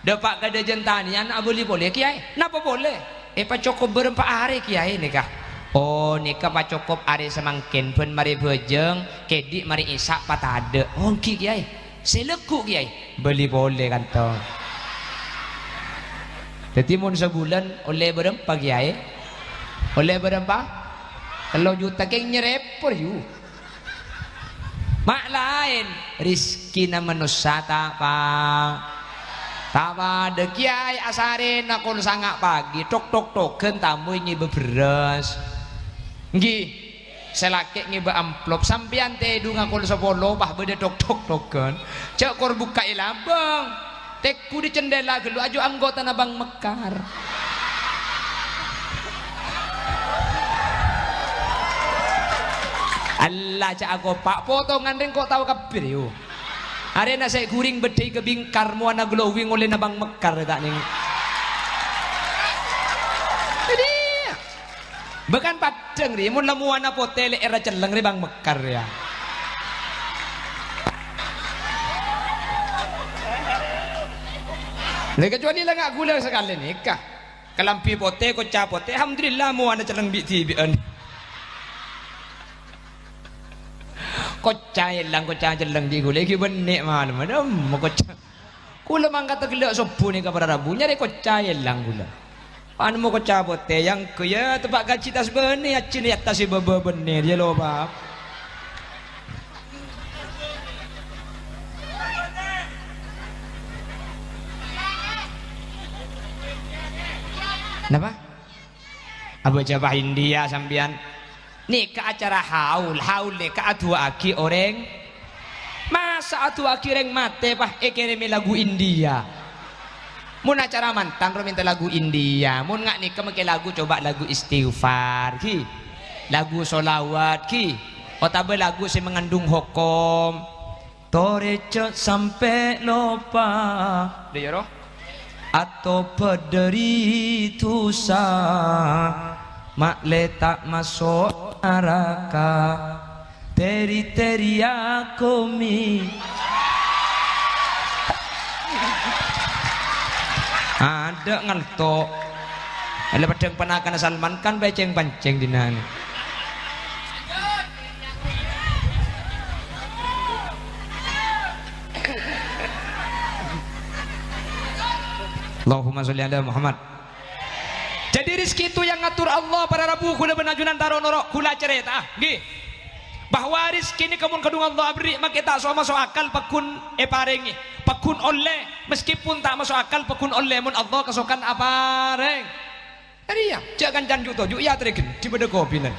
Dâpa' ka dâjân tanèyan abâli polè, Kèyaè. Napa polè? Èpacokop bârâmpa arè, Kèyaè, nèka? Oh, nèka pacokop arè samangkèn bân marè bhâjâng, kèdhi' marè isya patadâ'. Oh, èngghi, Kèyaè. Sè lagghu', Kèyaè, bâli polè kanto. Dhâddhi, mon sabulân ollè bârâmpa, Kèyaè? Ollè bârâmpa? Tello juta kèng nyarèpor, yu. Ma' laèn, rejhekkèna manossa ta' pa-, ta' padâ. Kèyaè asarèna kol sanga' pagi, tok-tok-toghân tamoy ngèbâ bherrâs. Èngghi. Sè lakè' ngèbâ amplop, sampèyan tèdungnga kol sapolo, pas bâdâ tok-tok-toghân. Jhâ' kor bukka'è labâng. Tèggu dâri cendhèla ghâllu, ajhu anggotana Bang Mekar. Allah, jhâ' akopa', potongan rèng ko' tao kabbhi, yo. Arèna sè ghuring bâddhâi ka bingkar, mowana glowing ollèna Bang Mekar, ta' nèng. Jadi, Bâ kan paddhâng rè, mon la mowana potè lè'èrra celleng rè Bang Mekar, yâ. Lha, kecuali la nga' ghulâ sakalè nèka. Kalambhi potè, kocca potè, alhamdulillah, mowana celleng bi'-dhibi'ân. Kocca èlang, kocca celleng bi' ghulâ, ghi' bânnè malem. Aduh, kocca. Ghulâ mangkata ghellâ' sobbhu nèka para rabu, nyarè kocca èlang ghulâ. Panemmo kocca potè, yang ghâ ya teppa' kajhi tas bânnè, ajjhina ya tas è bâbâ bânnè, ya lo, Pak. Napa? Abâca bhâsa India sampèyan. Nèka acara haul, haul nèka adu'aaghi orèng. Masa' adu'aaghi orèng matè, pas èkèrèmè lagu India? Mon acara mantan, ro mènta lagu India. Mon nga' nèka makè lagu, coba lagu istighfar, ghi. Lagu sholawat, ghi. Otabâ lagu sè mangandung hokom. Torè jhâ' sampè' loppa. Dâ' iyâ, ro? Atobât dhâri dhusa, ma'lè ta' maso' naraka. Teri-teria komi. Adâ' ngalto. Lè peddhâng panakana Salman Khan bâ' ceng-panceng dina'na. Allahumma sholli ala Muhammad. Jadi, rezeki itu yang ngatur Allah, para rabu, ghulâ bân ajunan taro noro', ghulâ carèta'a, ghi. Bahwa rezeki nèka mon kadhung Allah aberri', makè ta' so-maso' akal pagghun èparèngè, pagghun ollè, meskipun ta' maso' akal pagghun ollè, mon Allah kasokan aparèng. Arèya, jhâ' kancana ju'-toju' èyaterrè ghândhi bâdâ kopina.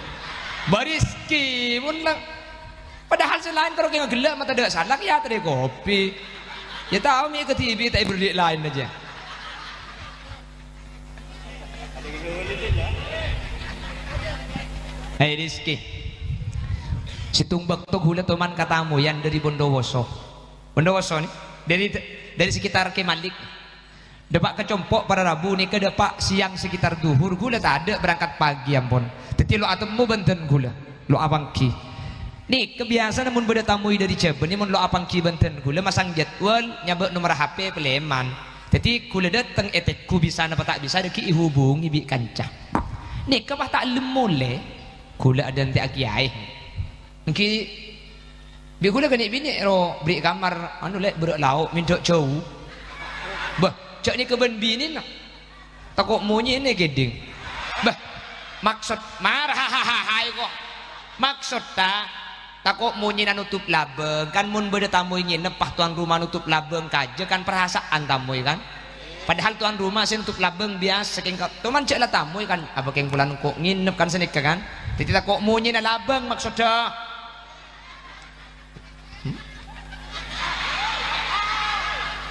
Bâ' rezeki, mon la-, padahal sè laèn terro kèng ghellâ' ma' tadâ' sala èyaterrè kopi. Ya tao mè' kadhibi' ta' èberri' laèn ajâ. Hai, rezeki. Sèttong bâkto ghulâ toman katamoyan dâri Bondowoso. Bondowoso nè, dâri, dâri sekitar Kè Malik. Dâpa' ka compo' para rabu nèka dâpa' sèyang sekitar dhuhur, ghulâ tadâ' berangkat pagi ampon. Dhâddhi lo' atemmo bân dân ghulâ, lo' apangghi. Nèka biyasana mon bâdâ tamoy dâri Jhâbâ nè mon lo' apangghi bân dân ghulâ masang jadwal, nyabâ' nomer H P palèman. Dhâddhi ghulâ dâteng ètegghu bisa napa ta' bisa, dhâggi' èhubungi bi' kanca. Nèka pas ta' ellem molè, ghulâ adhânte'aghi aè. Èngghi, bi' ghulâ ghâni' binè' ro bherri' kamar, anu, lè', bârâ' lao', mèndhâ' jhâu. Bâh, jhâ' nèka bân binèna. Tako' monyèna kèdhing. Bâh, maksod, mar, ha, ha, ha, ha, iko. Maksod, ta-, tako' monyèna notop labâng, kan mon bâdâ tamoy ngènep, pas towan roma notop labâng kajâ, kan parasa'an tamoy, kan? Padahal towan roma sè notop labâng biyasa, kèng ka-, toman jhâ' la tamoy, kan? Apa kèng polana engko' ngènep, kan, sanèka, kan? Dhâddhi tako' monyèna labâng, maksoddhâ.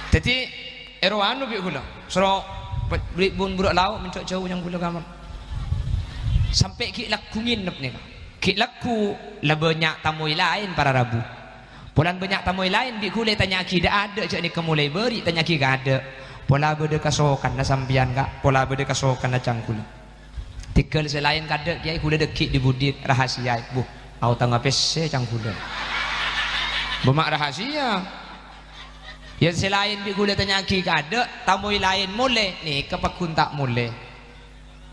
Dhâddhi, èro anu bi' ghulâ, soro pe-, bri-, bun buru lao' mèndhâ' jhâu nyang ghulâ kamar. Sampè' ghi' lagghu ngènep nèka. Ghi' lagghu la bânnya' tamoy laèn para rabu. Polana bânnya' tamoy laèn bi' ghulâ ètanya'aghi dâ'-adâ' jhâ' nèka molaè bâri' ètanya'aghi kaadâ'. Pola bâdâ kasokanna sampèyan, Ka', pola bâdâ kasokanna ca'na ghulâ. Tèghâl sè laèn kaadâ', Kèyaè, ghulâ dhâggi' dhi-budhi rahasiyaè. Buh, aotangnga pèssè ca'na ghulâ. Bâ' ma' rahasiya. Yâ sè laèn bi' ghulâ tanya'aghi kaadâ', tamoy laèn molè, nèka pagghun ta' molè.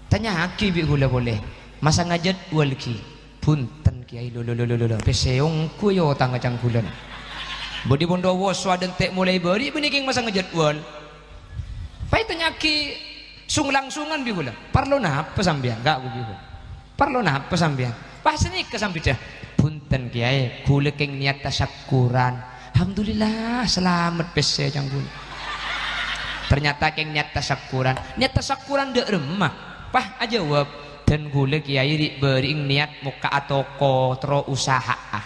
Tanya'aghi bi' ghulâ polè, masangnga jadwal ghi. Bhunten, Kèyaè, lo, lo, lo, lo, lo, lo. Pèssè ongghu yâ otangnga ca'na ghulâ. Bâdhi Bondowoso adhânte' molaè bâri' bânnè kèng masangnga jadwal. Pas ètanya'aghi song-langsungan bi' ghulâ. Parlo napa sampèyan, Ka', ghulâ bi' ghulâ? Parlo napa sampèyan? Pas sanèka sampèyan. Bhunten, Kèyaè, ghulâ kèng niyat tasakkuran. Alhamdulillah, salamet pèssè ca'na ghulâ. Ternyata kèng niyat tasakkuran. Niyat tasakkuran dâ' remma. Pas ajâwâb, dân ghulâ, Kèyaè, ri'-bâri'eng niyat mokka'a toko, terro usaha'a.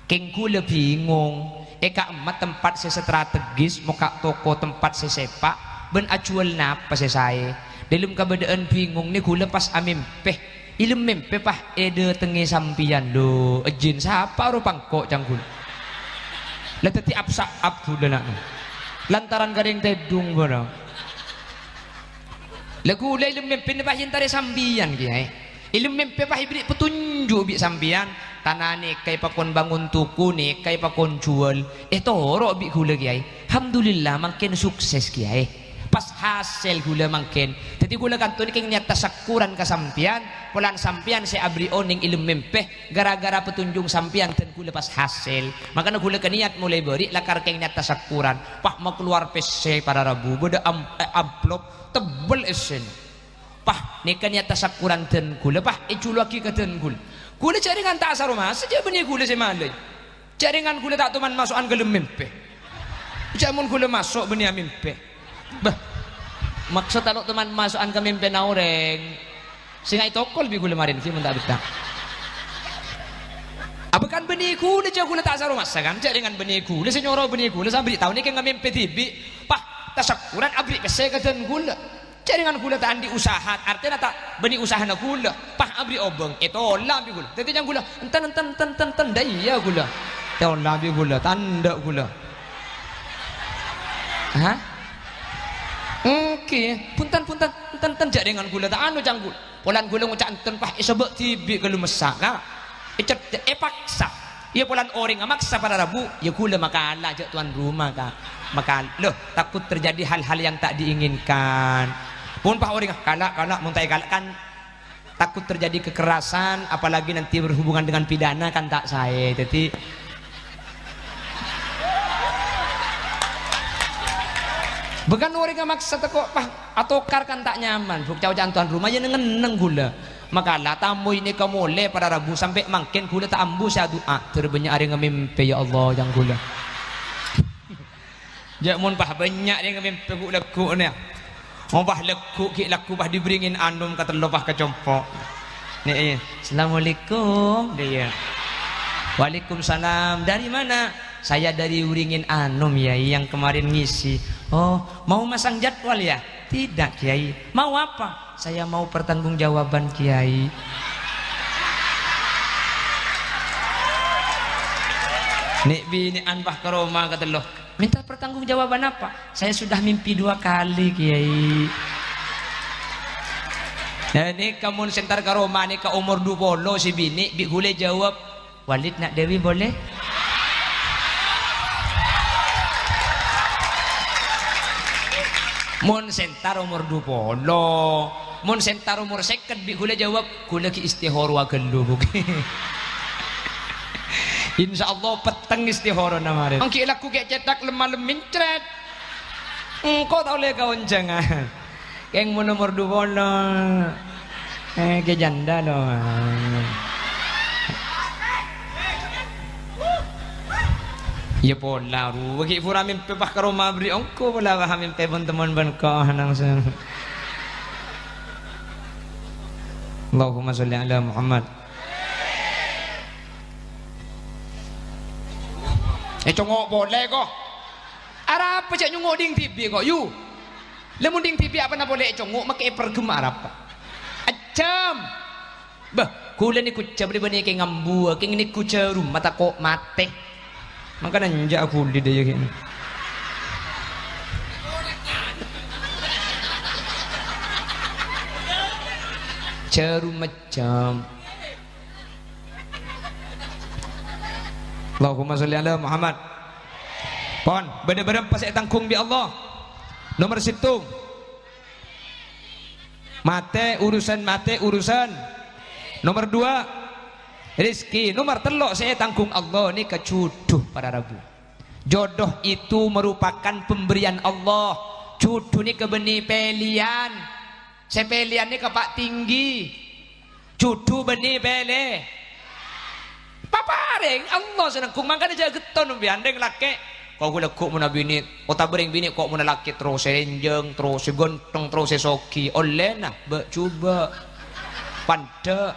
Kèng ghulâ bingong, è ka'emma tempat sè strategis, mokka' toko tempat sè sèpa', bân ajhuwâl napa sè saè. Dâlem kabâdâ'ân bingong nè ghulâ pas amèmpè. È lem mèmpè pas èdâtengngè sampèyan, "Lo, ejjin sapa ropa engko'?" ca'na ghulâ. La dhâddhi apsa'ap ghulâ na'. Lantaran karèng tèdung bârâng. La ghulâ è lem mèmpèna pas èntarè sampèyan, Kèyaè. È lem mèmpè pas èberri' petunjuk bi' sampèyan, tana nèka èpakon bangun toko, nèka èpakon jhuwâl, ètoro' bi' ghulâ, Kèyaè. Alhamdulillah, mangkèn sukses, Kèyaè. Pas hasèl ghulâ mangkèn. Dhâddhi ghulâ kantun kèng niyat tasakkuran ka sampèyan, polana sampèyan sè aberri' onèng è lem mèmpè, gara-gara petunjuk sampèyan dân ghulâ pas hasèl. Mangkana ghulâ kaniyat molaè bâri' lakar kèng niyat tasakkuran. Pas makalowar pèssè para rabu, bâdâ am-, eh, amplop tebbel èssèna. Pas nèka niyat tasakkuran dân ghulâ, pas èjuluwaghi ka dân ghulâ. Ghulâ jhâ' rèngan ta' asaromasa, jhâ' bânnè ghulâ sè malè. Jhâ' rèngan ghulâ ta' toman maso'an ka lem mèmpè. Jhâ' mon ghulâ maso' bânnè amèmpè. Bâh, maksod talo' toman maso'an ka mèmpèna orèng. Sènga' ètokol bi' ghulâ marèn ghi mon ta' bettah. Apa kan bânnè ghulâ, jhâ' ghulâ ta' asaromasa kan? Jhâ' rèngan bânnè ghulâ sè nyoro bânnè ghulâ sè aberri' taon kèng amèmpè dhibi'. Pas tasakkuran aberri' pèssè ka dân ghulâ. Jhâ' rèngan ghulâ ta' andi' usaha, artèna ta' bânnè usahana ghulâ. Pas aberri' obâng, ètola' bi' ghulâ. Dhâddhi ca'na ghulâ, "Enten, enten, enten, enten, enten, dâ' iyâ ghulâ." Ètola' bi' ghulâ, tandhâ' ghulâ. Hah? Èngghi, bhunten, bhunten, enten, enten, jhâ' rèngan ghulâ ta' anu ca'na ghulâ. Polana ghulâ ngoca' enten, pas èsabâ' dhibi' ghâllu messa', Ka'. Ècet-, èpaksa. Iyâ, polana orèngnga maksa para rabu, iyâ ghulâ makala, jhâ' tuan rumah, Ka'. Makala. Loh, takut terjadi hal-hal yang tak diinginkan. Mon pas orèngnga kala', kala', mon ta' èkala' kan takut terjadi kekerasan, apalagi nanti berhubungan dengan pidana kan ta' saè. Dhâddhi, bhâkal orèngnga maksa tako', pas atokar kan ta' nyaman, Bu, ca'-oca'an tuan rumah, iyâ neng-enneng ghulâ. Makala tamoy nèka molè para rabu sampè' mangkèn ghulâ ta' ambu sè adu'a. Dâr bânnya' arè ngamèmpè, ya Allah, ca'na ghulâ. Jhâ' mon pas bânnya' rèng mèmpè ghu'-lagghu' nèya. Mon pas lagghu' ghi' lagghu' pas dibringin anom katello pas ka compo'. Nè, iyâ. "Assalamualaikum." Iyâ. "Waalaikumsalam. Dari mana?" "Saya dari Uringin Anom, Yai, yang kemarin ngisi." "Oh, mau masang jadwal ya?" "Tidak, Kiai." "Mau apa?" "Saya mau pertanggungjawaban, Kiai." Nè' binè'an pas ka roma katello. "Minta pertanggungjawaban apa?" "Saya sudah mimpi dua kali, Kiai." Nah, nèka mon sè entar ka roma nèka omor dua polo sè binè', bi' ghulâ jawab, "Walid nak Dewi boleh?" Mon sè entar omor dua polo, mon sè entar omor sèket, bi' ghulâ jawab, "Ghulâ ghi' istihara ghâllu, Bu." Insyaallah petteng istiharana marè. Èngghi lagghu' ghi' cètak lem-malem mincret. Engko' ta' ollè kaonjhângan. Kèng mon omor dua polo. Eh, ghi' janda, lo. Iyâ pola, ru. Ghi' pura mèmpè pas ka roma bâri' ongghu pola, pas mèmpè pon-temmon bân ko' nang sè. Allahumma sholli ala Muhammad. Ècongo' polè, ko'. Arapa jhâ' nyongo' dhing dhibi', ko', yu? Lamon dhing dhibi' apana polè ècongo', makkè èperghem arapa? Ajâm. Bâh, ghulâ nèko jhâ' bâri' bânnè kèng ambuwâ, kèng nèko jhârum, matako' matè. Mangkana enjâ' aghuli dâ' iyâ kèng. Jhârum ajâm. Allahumma sholli ala Muhammad. Pon, bâdâ bârâmpa sè ètangghung bi' Allah. Nomer sèttong. Matè urusan, matè urusan. Nomer dua, rezeki. Nomer tello' sè ètangghung Allah nèka judhu para rabu. Jodoh itu merupakan pemberian Allah. Judhu nèka bânnè pèlèyan. Sè pèlèyan nèka pa' tinggi. Judhu bânnè pèlè. Paparèng Allah sè nangghung, mangkana jhâ' ghetton sampèyan, rèng lakè'. Ko' ghu-lagghu' monna binè', otabâ rèng binè' ko' monna lakè' terros sè ènjhâng, terros sè ghântheng, terros sè soghi. Ollèna, bâ' jhubâ'. Pandâ'.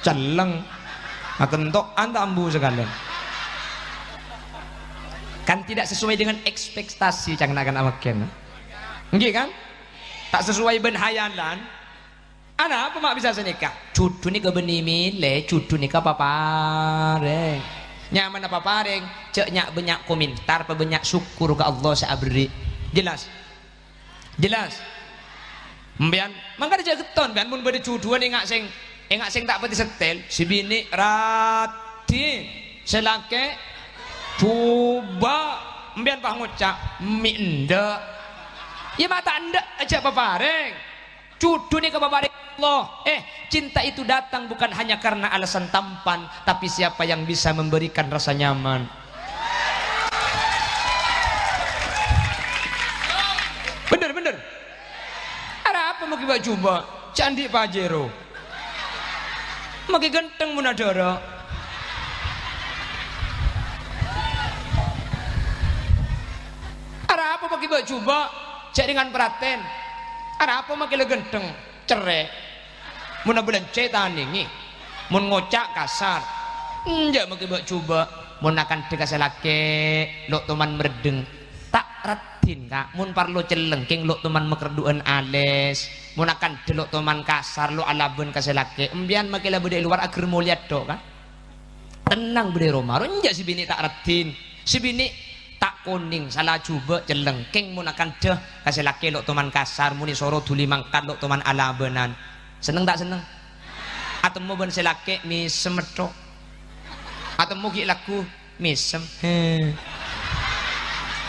Celleng. Akento'an ta' ambu sakalèyan. Kan tidak sesuai dengan ekspektasi cangna kan awak kèna. Èngghi kan? Ta' sesuai bân hayalan. Anapa ma' bisa sanèka? Judhu nèka bânnè mèlè, judhu nèka paparèng. Nyamana paparèng, jhâ' nya'-bânnya' komentar, pabânnya' sokkor ka Allah sè aberri'. Jelas? Jelas? Sampèyan, mangkana jhâ' ghetton, sampèyan mon bâdâ judhuwân enga' sèng, enga' sèng ta' patè settèl, sè binè' raddhin, sè lakè' jhubâ', sampèyan pas ngoca', "Mè' endâ'." Iyâ, ma' ta' endâ' jhâ' paparèng. Jhudhu nèka paparèng Allah. Eh, cinta itu datang bukan hanya karena alasan tampan, tapi siapa yang bisa memberikan rasa nyaman. Bhender, bhender. Arapa maghi bâ' jhubâ'? Candi' Pajero. Maghi ghântheng mon adhârâ. Arapa maghi bâ' jhubâ'? Jhâ' rèngan parhatèn. Arapa maghi la ghântheng? Cerrè'. Mon abâlânjhâ ètanèngè. Mon ngoca' kasar. Enjâ' maghi bâ' jhubâ'. Mon akanta ka sè lakè', lo' toman merdeng. Ta' raddhin, Ka'. Mon parlo celleng, kèng lo' toman makerdhu'ân alès. Mon akanta lo' toman kasar, lo' alabân ka sè lakè'. Empèyan makè la bâdâ è lowar aghâr molèya tho', Ka'. Tennang bâdâ è roma. Ro enjâ' sè binè' ta' raddhin. Sè binè' ta' konèng, sala jhubâ' celleng. Kèng mon akanta ka sè lakè' lo' toman kasar, mon èsoro dhuli mangkat lo' toman alabânan. Senneng ta' senneng? Atemmo bân sè lakè' mèsem tho'. Atemmo ghi' lagghu mèsem. He.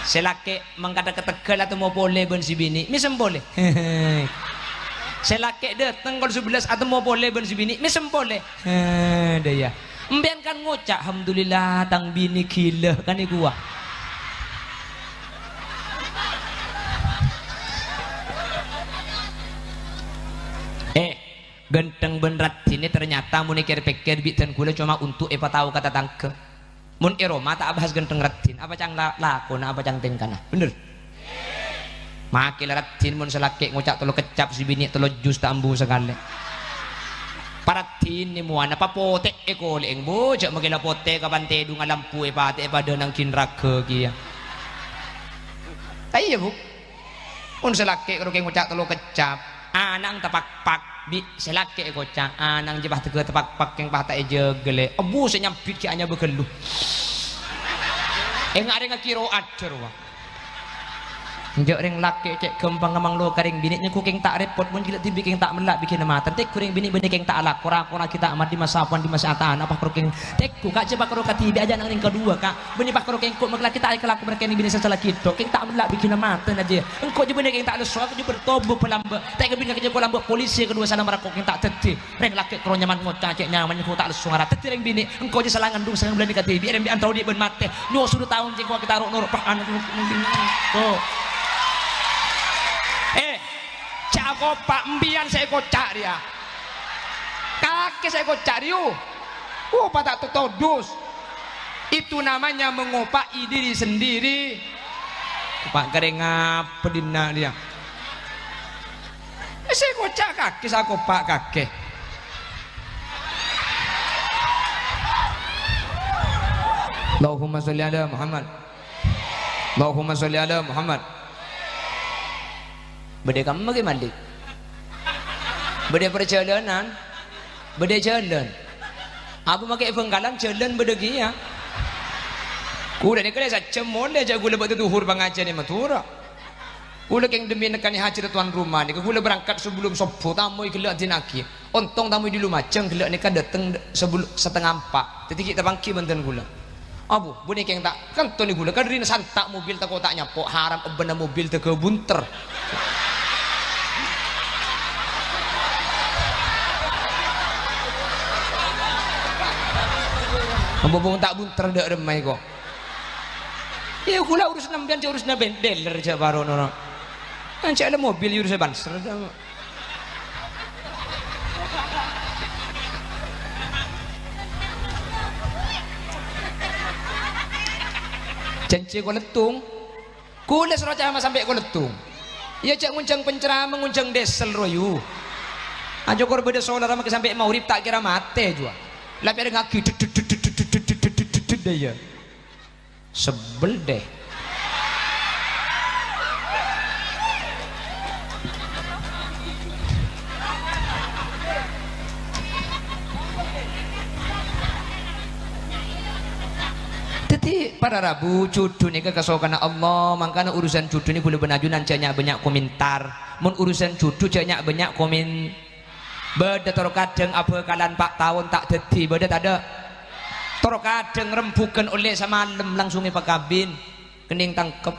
Sè lakè' mangkada ka tegghâl atemmo polè bân sè binè', mèsem polè. He. Sè lakè' dâteng kol sabellâs atemmo polè bân sè binè', mèsem polè. He, dâ' iyâ. Empèyan kan ngoca', "Alhamdulillah, tang binè ghilâ," kan èkowa. Eh, Ghântheng bân raddhinna ternyata mon èkèr-pèkkèr bi' dân kaulâ coma untuk èpatao ka tatangghâ. Mon è roma ta' abahas ghântheng raddhin, apa ca'na la-, lakona, apa ca'na tèngkana. Bhender? Makè la raddhin mon sè lakè' ngoca' tello keccap, sè binè' tello jus ta' ambu sakalè. Paraddhinna mowana, papotè'è kolè'èng, Bu, jhâ' makè la potè ka pantè dhunga lampu èpatè'è padâ nang ghin raghâ kèya. Ta' iyâ, Bu? Mon sè lakè' karo kèng ngoca' tello keccap, ana'na tapakpak, bi' sè lakè' èkoca', ana'na jhâ' pas tegghâ tapakpak kèng pas ta' èjâgâ, lè'. Ebu sè nyambit ghi' anyabâ ghâllu. Ènga' rèng aghiro adhâr, wa. Enjâ' rèng lakè' cè' ghâmpang ngamang lo ka rèng binè', nyengko kèng ta' rèpot, mon ghi' la dhibi' kèng ta' mella' bi' ghina matèn. Tèghu rèng binè' bânnè kèng ta' alako, ra-kora ghi' ta' amat, dimma sapowan, dimma sè atana, pas karo kèng tèghu, Ka', jhâ' pas karo kadhibi', ajâ nang rèng kadhuwâ, Ka'. Bânnè pas karo kèng engko' makala ghi' ta' èkalako marè kèng binè' sè sala ghi' tho', kèng ta' mella' bi' ghina matèn ajâ. Engko' jhâ' bânnè kèng ta' lesso, aku jhâ' bertobu palamba'. Ta' èkabin ka jhâ' palamba' polisi kadhuwâ sala marakok kèng ta' dhâddhi. Rèng lakè' karo nyaman ngoca' cè' nyaman, engko' ta' lesso ngara. Dhâddhi rèng binè', engko' jhâ' sala ngandung sè ngambelani kadhibi', rèng bi' antara odi' bân matè. Nyoso du taon cèng kowat kita ro'-noro' pa-, anu, oh. Eh, jhâ' akopa', empèyan sè èkoca' rèya. Kakè sè èkoca' rèya. Oh, pa ta' totodus. Itu namanya mengopai diri sendiri. Kopa' karèng apa dinna' rèya? Sè èkoca' kakè, sè akopa' kakè. Allahumma sholli ala Muhammad. Allahumma sholli ala Muhammad. Bâdâ è kamma ghi' Malik. Bâdâ è parjhâlânan. Bâdâ è jhâlân. Apa makè è Bhângkalan jhâlân bâdâ kèya. Kaulâ nèka la sajjhâm molè jhâ' kaulâ bâdâ dhuhur pangajiyân è Madhurâ. Kaulâ kèng dhemmi nekkanè hajhât tuan rumah nèka, kaulâ berangkat sebelum sobbhu, tamoy ghellâ' adina'aghi. Ontong tamoy è Lumajang, ghellâ' nèka dâteng sebelum satengnga empa'. Dhâddhi ghi' tapangghi bân dhân kaulâ. Abu, bânnè kèng ta' kanto nè kaulâ, kadhârina santa' mobil tako' ta' nyapo', haram ebbhânna mobil dâgâ bunter. Abu, bung ta' bunter dâ' remma èko. Iyâ, kaulâ urus nambèyan, jhâ' urus nambèyan, dealer jhâ' bârâna. Anca' la mobil urus banser. Jhânjhi kolettung. Kaulâ soro ca'na sampè' kolettung. Iyâ, jhâ' ngonjhâng penceramah, ngonjhâng diesel royu. Ajokor bâdâ solar makè sampè' maghrib ta' kèra matè juwâ. La pèrengngaghi, dâ' iyâ. Sebbel, deh. Dhâddhi, para rabu, jhudhu nèka kasokanna Allah, mangkana urusan jhudhu nèka kaulâ bân ajunan jhâ' nya'-bânnya' komentar. Mon urusan jhudhu jhâ' nya'-bânnya' komen-, Bâdâ toro' kadhâng abhâkalan pa' taon ta' dhâddhi, bâdâ tadâ'? Toro' kadhâng rembughân ollè samalem langsung èpakabin, kennèng tangkep.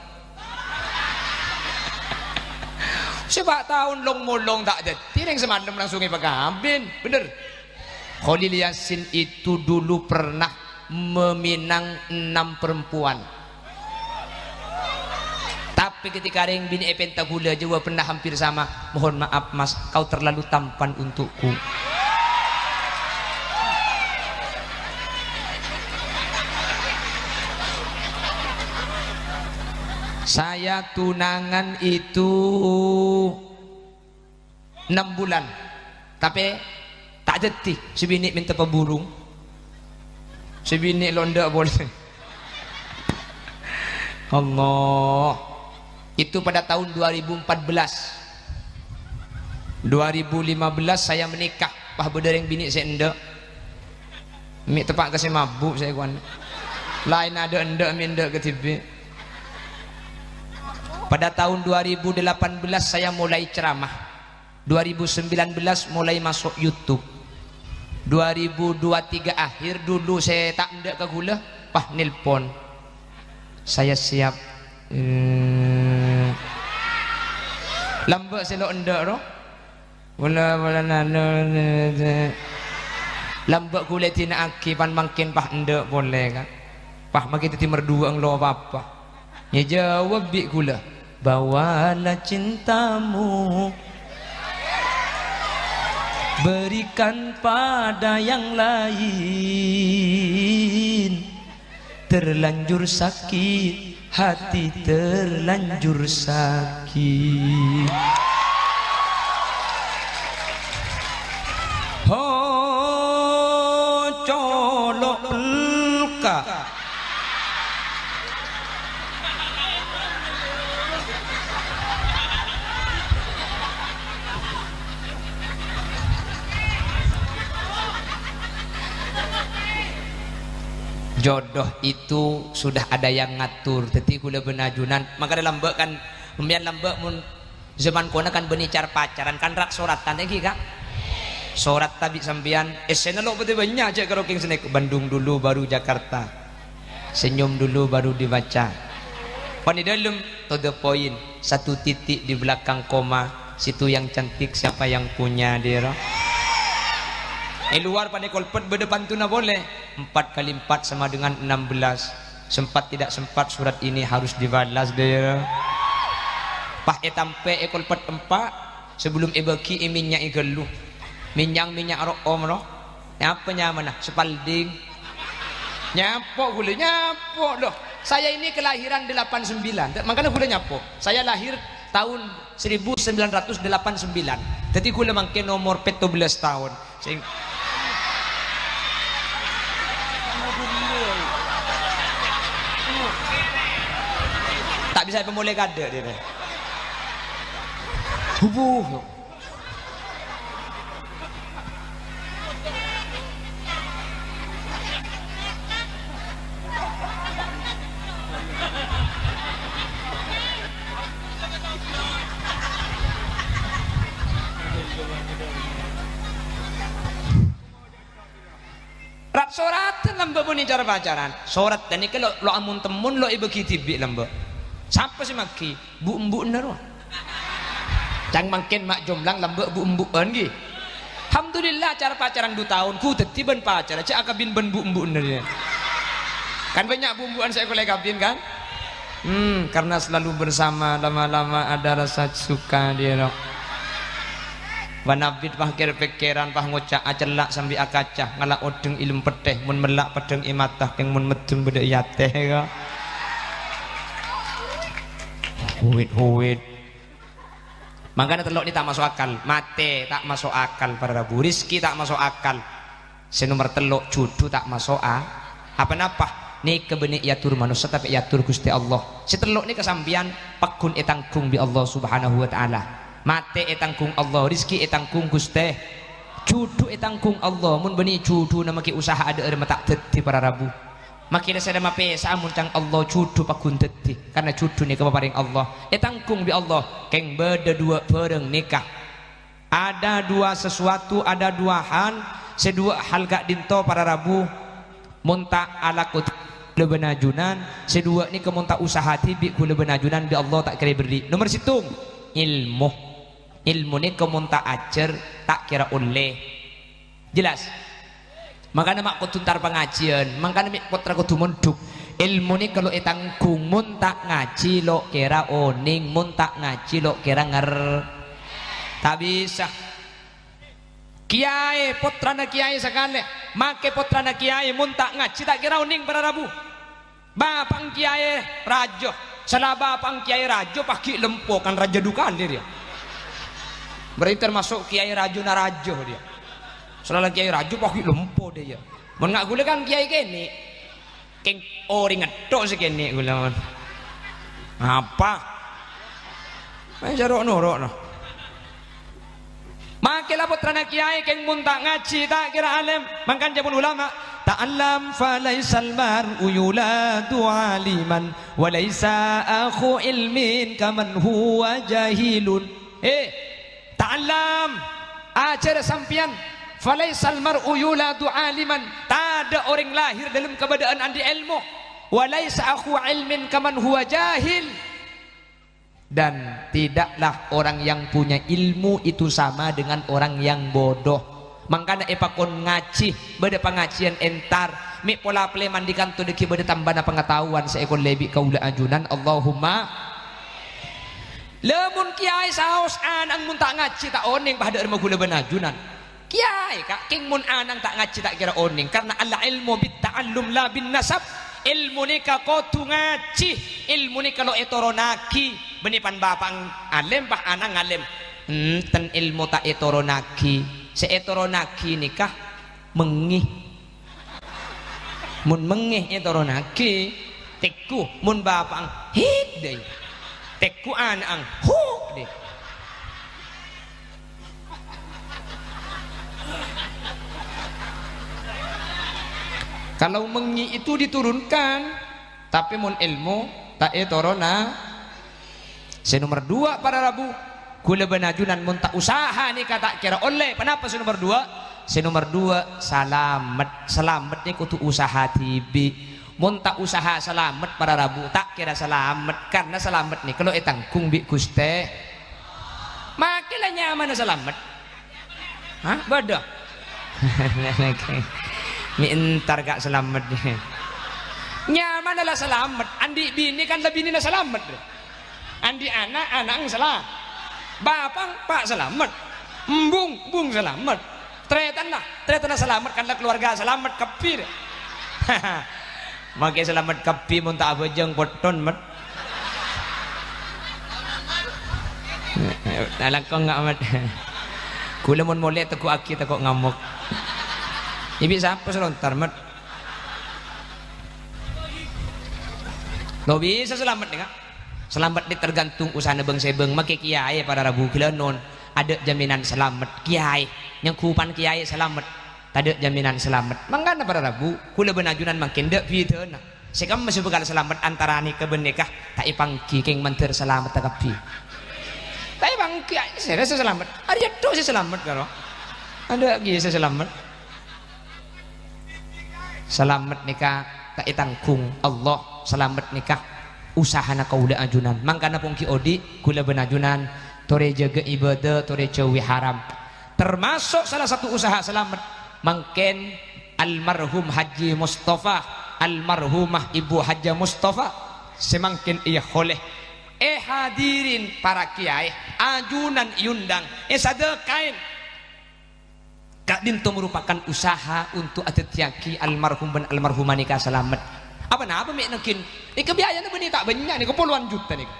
Sè pa' taon long-molong ta' dhâddhi, rèng samalem langsung èpakabin. Bhender. Kholil Yasin itu dulu pernah meminang enam perempuan. Tapè ketika rèng binè' èpènta ghulâ, jawabanna hampir sama, "Mohon maaf, Mas, kau terlalu tampan untukku." Saya tunangan itu enam bulan, tapè ta' dhâddhi. Sè binè' mènta paburung, sè binè' lo' endâ' polè. Allah. Itu pada tahun dua ribu empat belas. Dua ribu lima belas saya menikah, pas bâdâ rèng binè' sè endâ'. Mè' teppa' ka sè mabuk sè kowan. Laèn adâ' endâ', mè' endâ' kadhibi'. Pada tahun dua ribu delapan belas saya mulai ceramah. Dua ribu sembilan belas mulai masuk YouTube. Dua ribu dua tiga akhir, dulu sè ta' endâ' ka ghulâ, pas nelpon. "Saya siap." Eh. Lambâ' sè lo' endâ' ro. Bola-bola nano. Lambâ' ghulâ èdina'aghi, pan mangkèn pas endâ' polè, kan. Pas mangkèn dhâddhi merduwâ'eng lo' apa-apa. Èjâwâb bi' ghulâ, "Bawalah cintamu, berikan pada yang lain." Terlanjur sakit, hati terlanjur sakit. Ho, colo' pelka. Jodoh itu sudah ada yang ngatur. Dhâddhi ghulâ bân ajunan, mangkana lambâ' kan, sampèyan lambâ' mon zaman kona kan bânnè car-pacaran, kan rat-soratan, èngghi, Ka'? Sorat tabi' sampèyan, essèna lo' bâdâ bânnya' jhâ' karo kèng sanèka, Bandung dulu baru Jakarta. Senyum dulu baru dibaca. Pan è dâlem, to the point, satu titik di belakang koma, situ yang cantik siapa yang punya, dero. È luar pan è kolpet bâdâ pantunna polè, empat kali empat sama dengan enam belas. Sempat tidak sempat surat ini harus dibalas, dero. Pas ètampè è kolpet empa', sabellum èbâghi èmènnya'è ghâllu. Mènnyang mènnya' ro'om, ro. Nyapa nyamana? Spalding. Nyapo ghulâ, nyapo. Loh, saya ini kelahiran delapan sembilan. Mangkana ghulâ nyapo. Saya lahir tahun seribu sembilan ratus delapan sembilan. Dhâddhi ghulâ mangkèn nomor pètto bellâs taon. Sing ta' bisa èpamolè kadâ' dhiyâ. Hubuh. Rat-soratan lambâ' bânnè car-pacaran. Sorat ghânèka lo', lo' amon-temmon lo' èbâghi dhibi' lambâ'. Sapa sè maghi? Bu'-embu'na rowa. Ca'na mangkèn ma' jomblang lambâ' bu'-embu'an, ghi. Alhamdulillah, car-pacaran du taon, ghu dhâddhi bân pacarra, jhâ' akabin bân bu'-embu'na rèya. Kan bânnya' bu'-embu'an sè èkolè kabin, kan? Hmm, karena selalu bersama, lama-lama ada rasa suka, dero. Bân abit pas kèr-pèkkèran, pas ngoca' acella' sambi akaca, ngala' oḍḍheng è lem pettè, mon mella' peḍḍhâng è mata, kèng mon meḍḍheng bâḍâ è atè, ya. Huwit-huwit. Mangkana tello' nè ta' maso' akal. Matè ta' maso' akal, para rabu. Rizki ta' maso' akal. Sè nomer tello', jhudhu ta' maso' a-, apa-napa. Nèka bânnè èyator manossa, tapè èyator Ghustè Allah. Sè tello' nèka sampèyan pagghun ètangghung bi' Allah Subhanahu wa Ta'ala. Matè ètangghung Allah, rizki ètangghung Ghustè. Jhudhu ètangghung Allah, mon bânnè jhudhuna makè usaha aḍâ'âr ma' ta' dhâddhi, para rabu. Makè la sè la mapèsa'a mon ca'na Allah jhudhu pagghun dhâddhi, karna jhudhu nèka paparèng Allah. Ètangghung bi' Allah, kèng bâḍâ duwâ' bhârâng nèka. Ada dua sesuatu, ada dua hal, sè duwâ' hal ka'ḍinto para rabu, mon ta' alako ghulâ bân ajunan, sè duwâ' nèka mon ta' usaha dhibi' ghulâ bân ajunan bi' Allah ta' kèra èberri'. Nomer sèttong, èlmo. Èlmo nèka mon ta' ajhâr, ta' kèra ollè. Jelas? Mangkana ma' kodhu entar pangajiyân, mangkana mè' pottra kodhu mondhuk. Èlmo nèka lo' ètangghung, mon ta' ngajhi lo' kèra onèng, mon ta' ngajhi lo' kèra nger-, ta' bisa. Kèyaè, pottrana kèyaè sakalè, makè pottrana kèyaè, mon ta' ngajhi ta' kèra onèng para rabu. Bapa'na kèyaè rajâ, sala bapa'na kèyaè rajâ pas ghi' lempo kan rajâ du kalè rèya. Berarti termasuk kèyaè rajâna rajâ rèya. Sala kèyaè rajâ pas ghi' lempo dâ' iyâ. Mon nga' ghulâ kan kèyaè kènè'. Kèng orèng ngetthok sè kènè' ghulâ mon. Apa? Ayo jhâ' ro'-noro' no. Makè la pottrana kèyaè kèng mon ta' ngajhi ta' kèra alèm. Mangkana jhâbuna ulama, "Ta'allam fa laisal mar'u yuladu aliman, wa laisa akhu ilmin kaman huwa jahilun." He, ta'allam, ajhârâ sampèyan, "Fa laisal mar'u yuladu aliman." Tadâ' orèng lahèr dâlem kabâdâ'ân andi' èlmo. "Wa laisa akhu ilmin kaman huwa jahil." Dan tidaklah orang yang punya ilmu itu sama dengan orang yang bodoh. Mangkana èpakon ngajhi, bâdâ pangajiyân entar, mè' pola plèman di kanto dâggi' bâdâ tambâna pangataowan sè èkollè bi' kaulâ ajunan. Allahumma. Lamon kèyaè saos ana'na mon ta' ngajhi ta' onèng padâ rèma ghulâ bân ajunan. Kèyaè, Ka', kèng mon ana'na ta' ngajhi ta' kèra onèng, karna al-ilmu bit-ta'allum la bin-nasab. Èlmo nèka kodhu ngajhi, èlmo nèka lo' ètoronaghi, bânnè pan-bapa'na alèm, pas ana'na alèm. Enten èlmo ta' ètoronaghi, sè ètoronaghi nèka mengngè. Mon mengngè ètoronaghi, tèngghu, mon bapa'na, hit, dâi. Tèngghu ana'na, huk, dâi. Kalau mengngè itu diturunkan, tapè mon èlmo ta' ètorona. Sè nomer duwâ', para rabu, ghulâ bân ajunan mon ta' usaha nèka ta' kèra ollè. Ponapa sè nomer duwâ'? Sè nomer duwâ', salamet. Salamet nèka kodhu usaha dhibi'. Mon ta' usaha salamet, para rabu, ta' kèra salamet, karna salamet nèka lo' ètangghung bi' Ghustè. Makè la nyamana salamet. Hah? Bâdâ? Mè' entar, Ka', salamet. Nyamana la salamet, andi' binè kan la binèna salamet. Andi' ana', ana'na sala-, bapa', pa' salamet. Embung, embung salamet. Tarètanna, tarètanna salamet kan la kalowarga salamet kabbhi. Makè salamet kabbhi mon ta' abhâjâng potton, Met. Nah, langkong nga', Met. Ghulâ mon molè tegghu'aghi tako' ngamok. Ibi' sapa sè lontar, Met? Lo' bisa salamet nèka. Salamet nè tergantung usahana bâng-sèbâng. Makè kèyaè para rabu ghâlânon. Adâ' jaminan salamet. Kèyaè. Nyanggupan kèyaè salamet. Tadâ' jaminan salamet. Mangkana para rabu, ghulâ bân ajunan mangkèn dâ' bhidhâna. Sè kemma sè bhâkal salamet antara nèka bân nèka, ta' èpangghi kèng mandhâr salametta kabbhi. Ta' èpangghi, sèra sè salamet. Arèya tok sè salamet karo. Adâ' ghi sè salamet. Salamet nèka ta' ètangghung Allah, salamet nèka usahana kaulâ ajunan. Mangkana pongghi odi', ghulâ bân ajunan, torè jâgâ ibadah, torè jhâuwi haram. Termasuk salah satu usaha salamet, mangkèn almarhum Haji Mustafa, almarhumah Ibu Haja Mustafa, sè mangkèn èyaholè èhadirin para kèyaè, ajunan èyondâng, èsadhâkaè. Ka'dinto merupakan usaha untuk adhâddhiyâghi almarhum bân almarhumah nèka salamet. Apa-napa mè' nangghing? Nèka biayana bânnè ta' bânnya', nèka polowan juta nèka.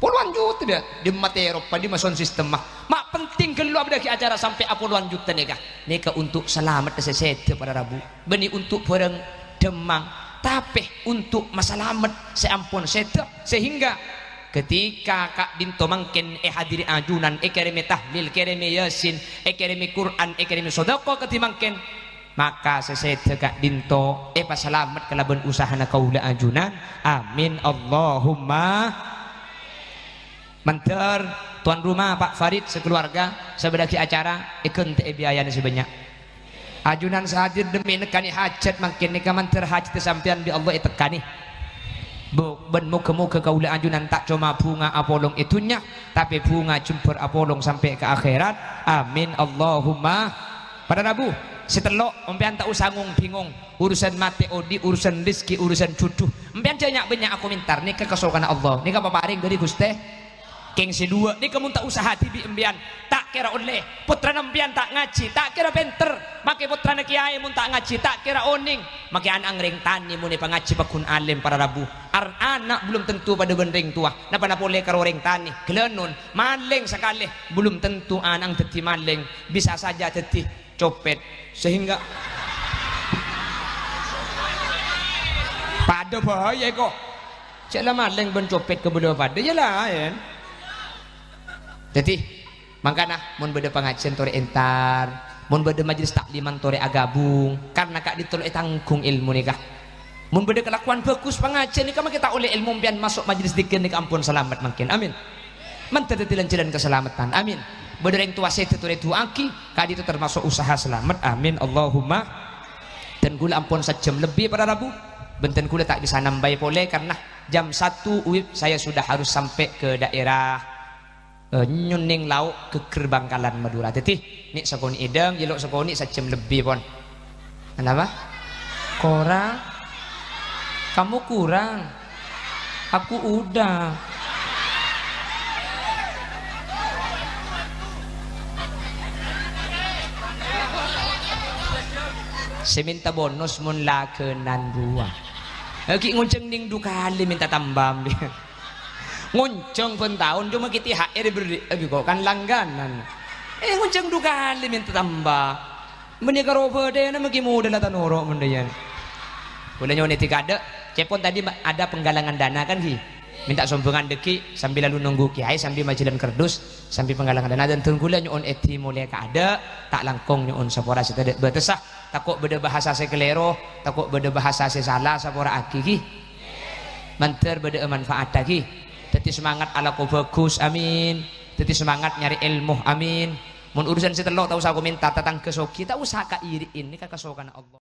Polowan juta dâ', dimma terop, dimma sound system-ma. Ma' penting ghâllu abâdhâghi acara sampè' apolowan juta nèka. Nèka untuk salamet sè sèdhâ para rabu. Bânnè untuk bhârâng dhâmmang. Tapè untuk masalamet sè ampon sèdhâ. Sehingga Ketika ka'dinto mangkèn èhadiri ajunan, èkèrèmè tahlil, kèrèmè Yasin, èkèrèmè Qur'an, èkèrèmè sodaqoh kadhi mangkèn, maka sè sèdhâ ka'dinto èpasalamet kalabân usahana kaulâ ajunan. Amin, Allahumma. Mandhâr tuan rumah Pak Farid sakeluarga, sabâdhâghi acara, èghântè'è biayana sè bânnya'. Ajunan sè hadir dhemmi nekkanè hajat mangkèn nèka mandhâr hajat sampèyan bi' Allah ètekkanè. Bu, bân moghâ-moghâ kaulâ ajunan ta' coma bhunga apolong è dhunnya, tapè bhunga jembhâr apolong sampè' ka akhèrat. Amin, Allahumma. Para rabu, sè tello', empèyan ta' osa ngong-bhingong. Urusan matè odi', urusan rezeki, urusan jhudhu. Empèyan jhâ' nya'-bânnya' akomentar, nèka kasokanna Allah, nèka paparèng dhâri Ghustè. Kèng sè duwâ' nèka mon ta' usaha dhibi' empèyan, ta' kèra ollè. Pottrana empèyan ta' ngajhi, ta' kèra pènter. Makè pottrana kèyaè mon ta' ngajhi, ta' kèra onèng. Makè ana' ngrèng tanè mon èpangajhi pagghun alim para rabu. Ar-, ana' belum tentu padâ bân rèng towa. Pa-napa polè karo rèng tanè, ghâlânon, malèng sakalè, belum tentu ana' dhâddhi malèng, bisa saja dhâddhi copet. Sehingga padâ bhâjâ kok. Jhâ' la malèng bân copet kabâlâ padâ, ya laèn. Dhâddhi, mangkana mon bâdâ pangajhiân torè entar, mon bâdâ majelis takliman torè agabung, karna ka'dinto lo' ètangghung èlmo nèka. Mon bâdâ kalakowan bhâghus pangajhiân nèka makè ta' ollè èlmo empèyan maso' majelis dzikir nèka ampon salamet mangkèn. Amin. Mandhâr dhâddhi lan-jhâlân kasalameddhân. Amin. Bâdâ rèng towa sèdhâ torè du'aaghi, ka'dinto termaso' usaha salamet. Amin. Allahumma. Dân kaulâ ampon sajjhâm lebbi para rabu. Bân dân kaulâ ta' bisa nambâi polè karna jam satu W I B saya sudah harus sampè' ke daerah, eh, Nyuning Lao', Geger, Bangkalan, Madura. Dhâddhi, nè' sakonè' èdâng, yello' sakonè' sajjhâm lebbi pon. Kenapa? Kurang? Kamu kurang? Aku udah. Sè mènta bonus mon laghânan rowa. Ghi' ngonjhâng nèng du kalè mènta tamba, bi'. Ngonjhâng bân taon, coma ghi' T H R èberri', bi' kok kan langganan. Eh, ngonjhâng du kalè mènta tamba. Bânnè karo bâdâna maghi modâ la ta' noro' mon dhâ' iyâ. Kaulâ nyo'on èdhi kaadâ', cèpon tadi ma-, ada penggalangan dana kan, ghi? Minta sombhângan dhâggi' sambi lalu nunggu kèyaè, sambi majhâlân kardus, sambi penggalangan dana. Dân-, dân kaulâ nyo'on èdhi molè kaadâ', ta' langkong nyo'on sapora sè tadâ' bâtessa. Tako' bâdâ bahasa sè kalèro, tako' bâdâ bahasa sè sala, sapora'aghi, ghi. Mandhâr bâdâ'â manfaatta, ghi. Dhâddhi semangat alako bhâghus, amin. Dhâddhi semangat nyarè èlmo, amin. Mon urusan sè tello' ta' osa komentar, tatangghâ soghi, ta' osa kairi'in, nèka kasokanna Allah.